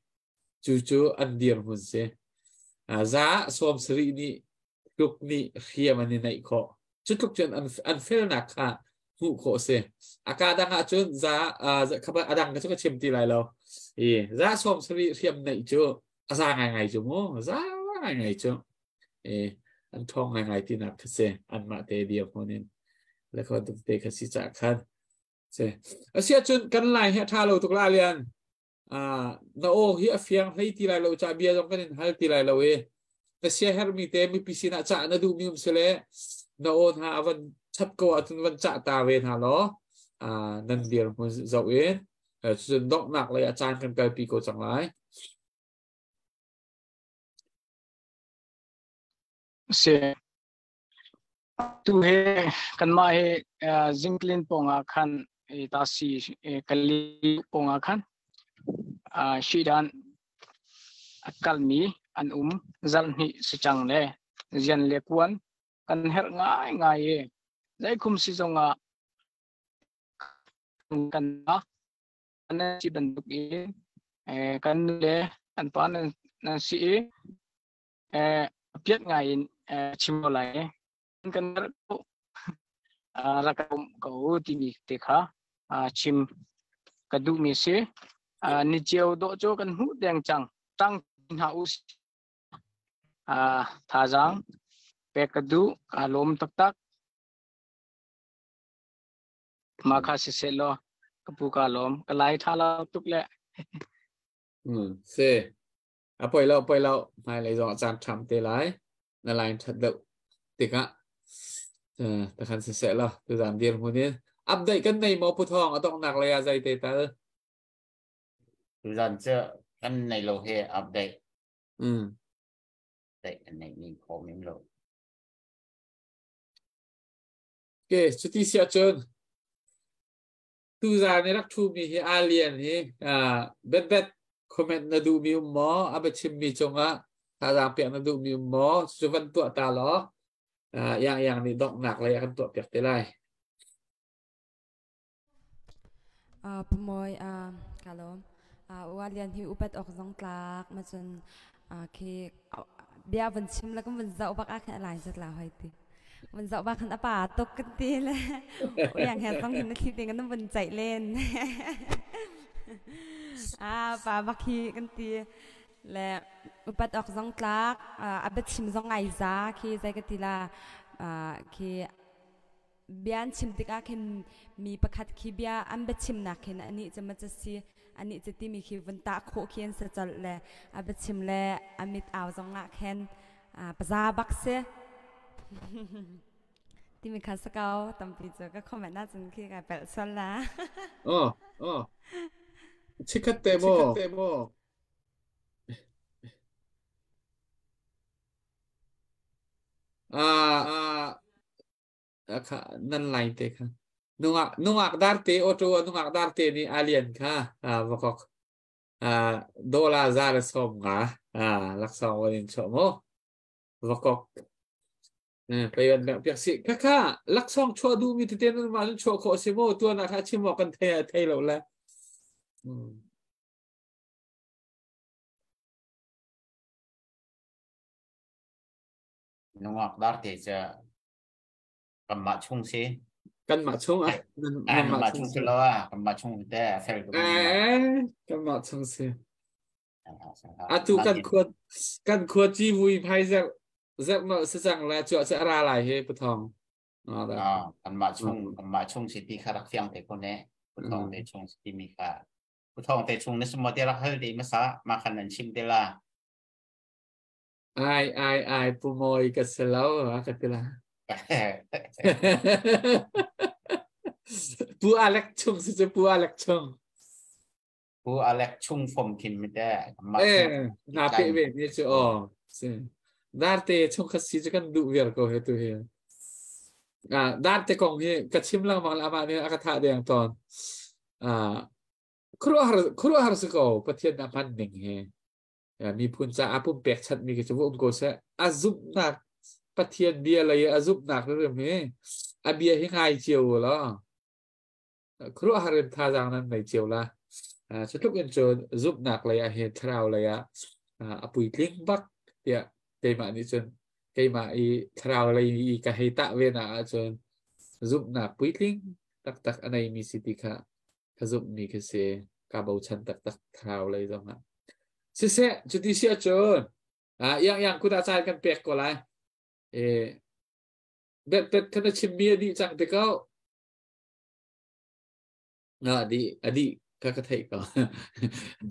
Cu cu an dirhmun si. Za 70 nih tluk nih hriam an i neih khawh. Cu tluk cun an felnak kha hmuh khawh si. A ka dang ah cun za a dang ka cu ka chim ti lai lo. I za 70 hriam neih cu a za ngaingai cu mu. Za ngaingai cu. I an ṭhawng ngaingai tinak kha si. Anmah te dirhmun in le kha bantuk te kha si cah khan. Si. Asiahcun kan lai hi a ṭha lo tuk la lian. Na aw hi a fiang hlei ti lai lo ca bia zong kan in hal ti lai lo i na sia hermi te mipi sinah cah na duhmi um sile na aw hna a van chat ko ahcun van cah ta ve hna law nan dirhmun zoh in cun donghnak lei ah caan kan kalpi ko cang lai. Si. Tu he kanmah he zingklin pawngah khan tasi kali pawngah khan shidan a kalmi an um zarh hnih si cang le zian le kuan kan herh ngai ngai i zeikhum si zongah kan nan si bantuk in kan nu le kan pa nan si i piat ngai in chim ko lai kan rak um ko timi te kha chim ka duhmi si. Ni cio dawh cu kan hmuh deng cang tang hna u thazaang pek ka duh ka lawm taktak. Ma kha si seh law ka pu ka lawm ka lai tha lo tuk le. Si. A poi lo, poi lo. Hmailei zong caan ṭham te lai. Na line ṭhat deuh tikah takhan siseh law tuzaan dirhmun in update kan nei maw Puthawng a donghnak lei ah zei te tal? Tuzaan cu kan nei lo he update. Update kan nei ning kho mem lo. Okay, cuti siah cun tuzaan i rak ṭhumi hi Alien hi bet comment na duhmi um maw? A biachimmi cungah thazaang pek na duhmi um maw? Cu van tuah ta law yang yang nih donghnak lei a kan tuah piak te lai. Pamoy ka lawm. Walian hi upat awk zong tlak ma cun Khi bia van chim le kan van zoh bak ah khan a lai zat la hoi ti. Van zoh bak khan a pa tuk kan ti le uyang he zong hin na thli ding an van ceih len. Ah pa bak hi kan ti le upat awk zong tlak a biachim zong ngai za khi zei ka ti la khi bia an chim tikah khin mi pakhat khi bia an biachimnak khin anih cu ma si anih cu timi khi vun tah khawh khi an si colh le a biachim le a mit au zong ah khin paza bak si timi kha sa ko tampi cu ka comment ahcun khi kai pelh sual la. Oh, oh. Chikhat te mo. Ah, kha nan lai te kha nungak nungak darte auto nungak darte nih alien kha vakok dola za le som nga laksawng wan in chuah mu vakok peian bang piak si kha kha laksawng chuah duh mi tete nan ma chuah khawh si mu tuan ah kha chim awk kan thei thei lo le. Nungak darte cu kanmah chung si. Kanmah chung ah? Kanmah chung si lo ah, kanmah chung te a fel tuk. Eh, kanmah chung si. Atu kan khua kan khua ci vui phai zerh zerh no si cang la chu cha ra lai he puthong. Ah, kanmah chung kanmah chung si ti kha rak fiang te ko ne. Puthong te chung si ti mi kha. Puthong te chung ne sumo te rak hal te masa ma khan nan chim te la. Ai ai ai pu moi ka si lo a ka ti la. Pu Alec Chung si cu Pu Alec Chung. Pu Alec Chung fom khin mi te. Eh, na pe ve ni cu o. Si. Dar te chung kha si cu kan duh viar ko he tu hi. Ah, dar te kong hi ka chim lengmang la amah nih a ka thah deng tawn. Ah, khuaruahhar khuaruahhar si ko Pathian a hman ning hi. Miphun caah pumpek chanhmi khi cu va um ko seh. A zumhnak Pathian bia lei a zumhnak rim hi a bia hi ngai cio u law khuaruahhar in thazaang nan nei cio la. Cu tluk in cun zumhnak lei ah hin thlarau lei ah a puitling bak tiah keimah nih cun keimah i thlarau lei i ka hei tah ve na ahcun zumhnak puitling taktak a neimi si ti kha ka zumhmi khi si. Ka bochan taktak thlarau lei zong ah. Siseh, cuti si ahcun iang iang kut ah caan kan pek ko lai. E, bet bet khan na chimmi a dih cang te ko. Na adi adi ka ka theih ko.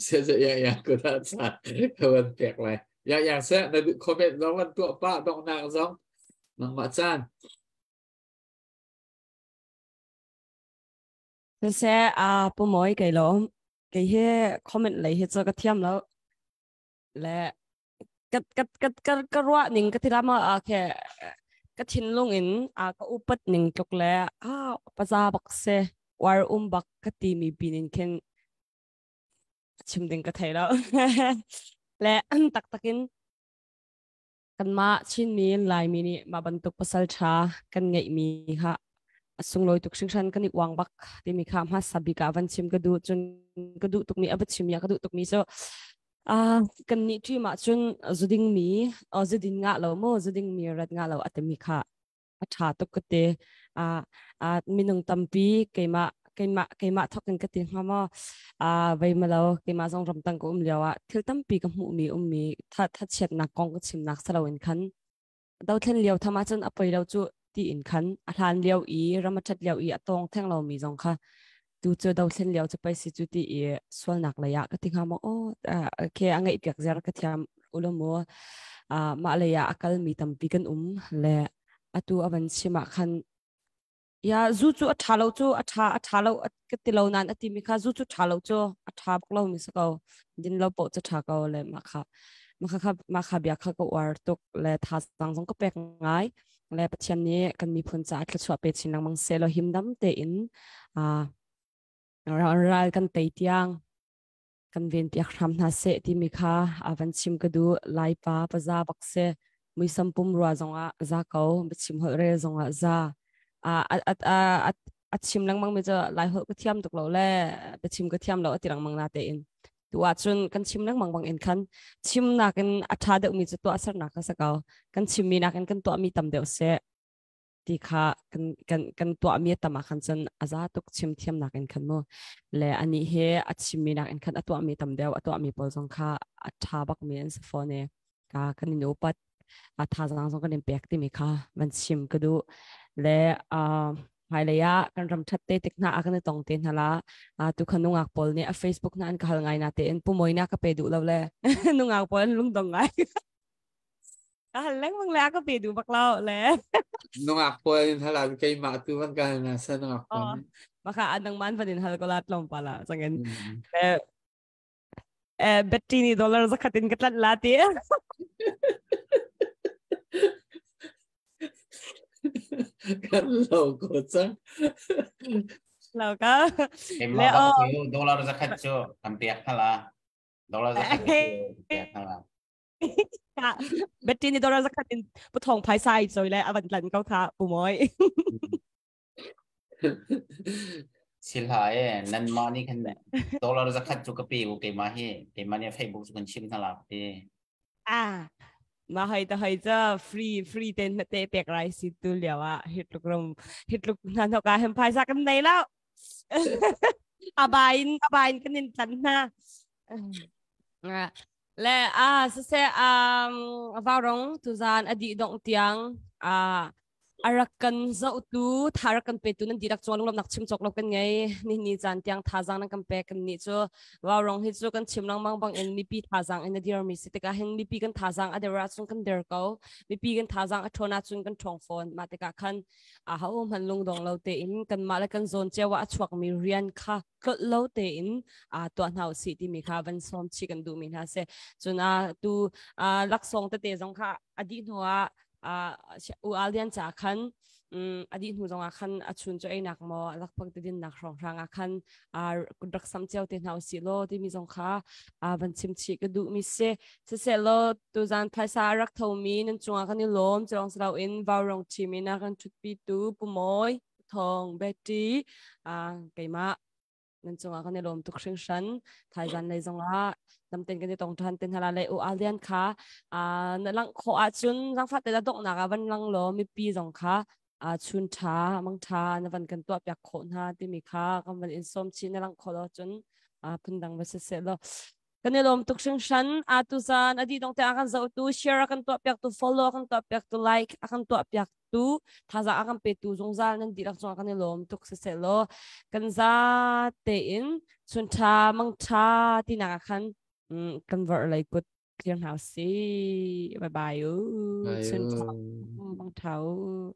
Se se iang iang kut ah caan ka van pek lai. Iang iang se na comment zong van tuah pah donghnak zong nangmah caan. Siseh, a pu moi kei lawm. Kei hi comment lei hi cu ka thiam lo. Le ka ka ka ka ka ruah ning ka tilam ah ke ka thinlung in a ka upat ning tluk le a paza bak se war um bak ka ti mi pin in khin chim ding ka thei lo. Le tak takin kanmah Chinmi Laimi nih mah bantuk pasal ṭha kan ngeihmi kha a sunglawi tuk hringhran kan i uang bak timi kha hmasa bik ah van chim ka duh. Cun ka duh tukmi a va chim ya ka duh tukmi cu kan nih ṭim ah cun zuding mi zudin ngah lo maw zuding mi rat ngah lo a timi kha a ṭha tuk ka ti. Minung tampi keimah keimah keimah thawk in ka ti hnga maw vei malo keimah zong ramtang ka um lio ah thil tampi ka hmuhmi ummi thachiatnak kong ka chimnak salo in khan dothlen lio tham ahcun a poi lo cu ti in khan a hlan lio i ram a ṭhat lio i a tawng theng lomi zong kha tu cu dothlen lio cu pei si cu ti i sualnak lei ah ka ti hnga maw aw ke a ngeih piak zer ka thiam ulo mu mah lei ah a kalmi tampi kan um le atu a van chim ah khan ya zu cu a ṭha lo cu a ṭha a ṭha lo ka ti lo nan a timi kha zu cu ṭha lo cu a ṭha bak lo mi si ko din lo poh cu ṭha ko le mah kha mah kha mah kha bia kha ka uar tuk le thazaang zong ka pek ngai le Pathian nih kan miphun caah thluachuah pe chin lengmang seh law himdam tein ral kan tei tiang kan ven piak hram hna seh timi kha a van chim ka duh. Laipa paza bak se muisam pum rua zongah za ko biachim holh rel zongah za a chim lengmang mi cu Lai holh ka thiam tuk lo le biachim ka thiam lo a ti lengmang na tein. Tu ahcun kan chim lengmang bang in khan chim nakin a ṭha deuhmi cu tuahsernak kha si ko. Kan chimmi nakin kan tuahmi tam deuh seh ti kha kan kan kan tuahmi a tam ah khan cun a za tuk chim thiam nakin khan mu. Le anih he a chimmi nakin khan a tuahmi tam deuh, a tuahmi pawl zong kha a ṭha bakmi an si fawn i ka kan in upat a thazaang zong kan in pek timi kha van chim ka duh. Le hmailei ah kan ram ṭhat te tik hna ah kan i tong te hna la. Tu kha nungak pawl nih a Facebook hna an ka hal ngai na tein pumawi na ka pe duh lo le nungak pawl an lungdong ngai. Ka hal lengmang le a ka pe duh bak lo le. Nungak pawl in hal ah keimah tu van ka hal na sa nungak pawl nih. Maka anang man van in hal ko la tlawm pala changin. Le Betty nih dollar zakhat in ka tlanh la ti. Kan lo ko cang. Lo ka. Le o. Dollar zakhat cu kan pek hala. Dollar zakhat cu pek hala. Betty nih dollar zakhat in puthong phaisa i choi le avan tlan ko kha pu moi. Silha e nan mah nih khan dollar zakhat cu ka pe u keimah hi keimah nih Facebook cu kan chim hna la ti. Ah ma hai ta hai cha free free ten na te pek rai si tu liao ah hitluk ram hitluk na no ka hem phaisa kan nei lo. Abain abain kan in tlan hna. Le a sase um vaurong tuzan adi dong tiang a A rak kan zohtu, tha rak kan petu nan dihlak cung lunglawmhnak chim cawk lo kan ngei. Nihin caan tiang thazaang nan kan pek kan nih cu Vaurong hi cu kan chim lengmang bang in mipi thazaang in a dirmi si tikah hin mipi kan thazaang a der ahcun kan der ko. Mipi kan thazaang a ṭhawn ahcun kan ṭhawng fawn. Mah tikah khan a ho hmanh lungdong lo tein kanmah le kan zawn cio ah a chuakmi rian kha tlolh lo tein tuah hna usih timi kha van sawm chih kan duhmi hna si. Cun tu laksawng tete zong kha a dih hnu ah u Aldian ca khan a dih hnu zongah khan a chun cu einak maw lakphak te dinnak hrawnghrang ah khan rak sam cio te hna usih law timi zong kha van chim chih ka duh mi si. Siseh law tuzan phaisa a rak thomi nan cungah kan i lawm culong silo in vaurong ṭhim in a kan ṭhutpi tu Pu Mawi Thawng Betty keimah nan cungah kan i lawm tuk hringhran. Thaizan lei zongah namten kan i tong ṭhan te hna la. Le u Aldian kha na langh khawh ahcun zangfah te la donghnak ah van lang law mipi zong kha chun ṭha mang ṭha na van kan tuah piak khawh hna timi kha kan van in sawm chih. Na langh khawh lo cun phundang va si seh law kan i lawm tuk hringhran. Atu zan a dih dong te a kan zohtu, share a kan tuah piak tu, follow a kan tuah piak tu, like a kan tuah piak tu, thazaang a kan petu zungzal nan dihlak cungah kan i lawm tuk. Siseh law kan za tein chun ṭha mang ṭha tinak ah khan kan vorh lei kut clear hna usih. Bye bye u. Chun ṭha mang ṭha u.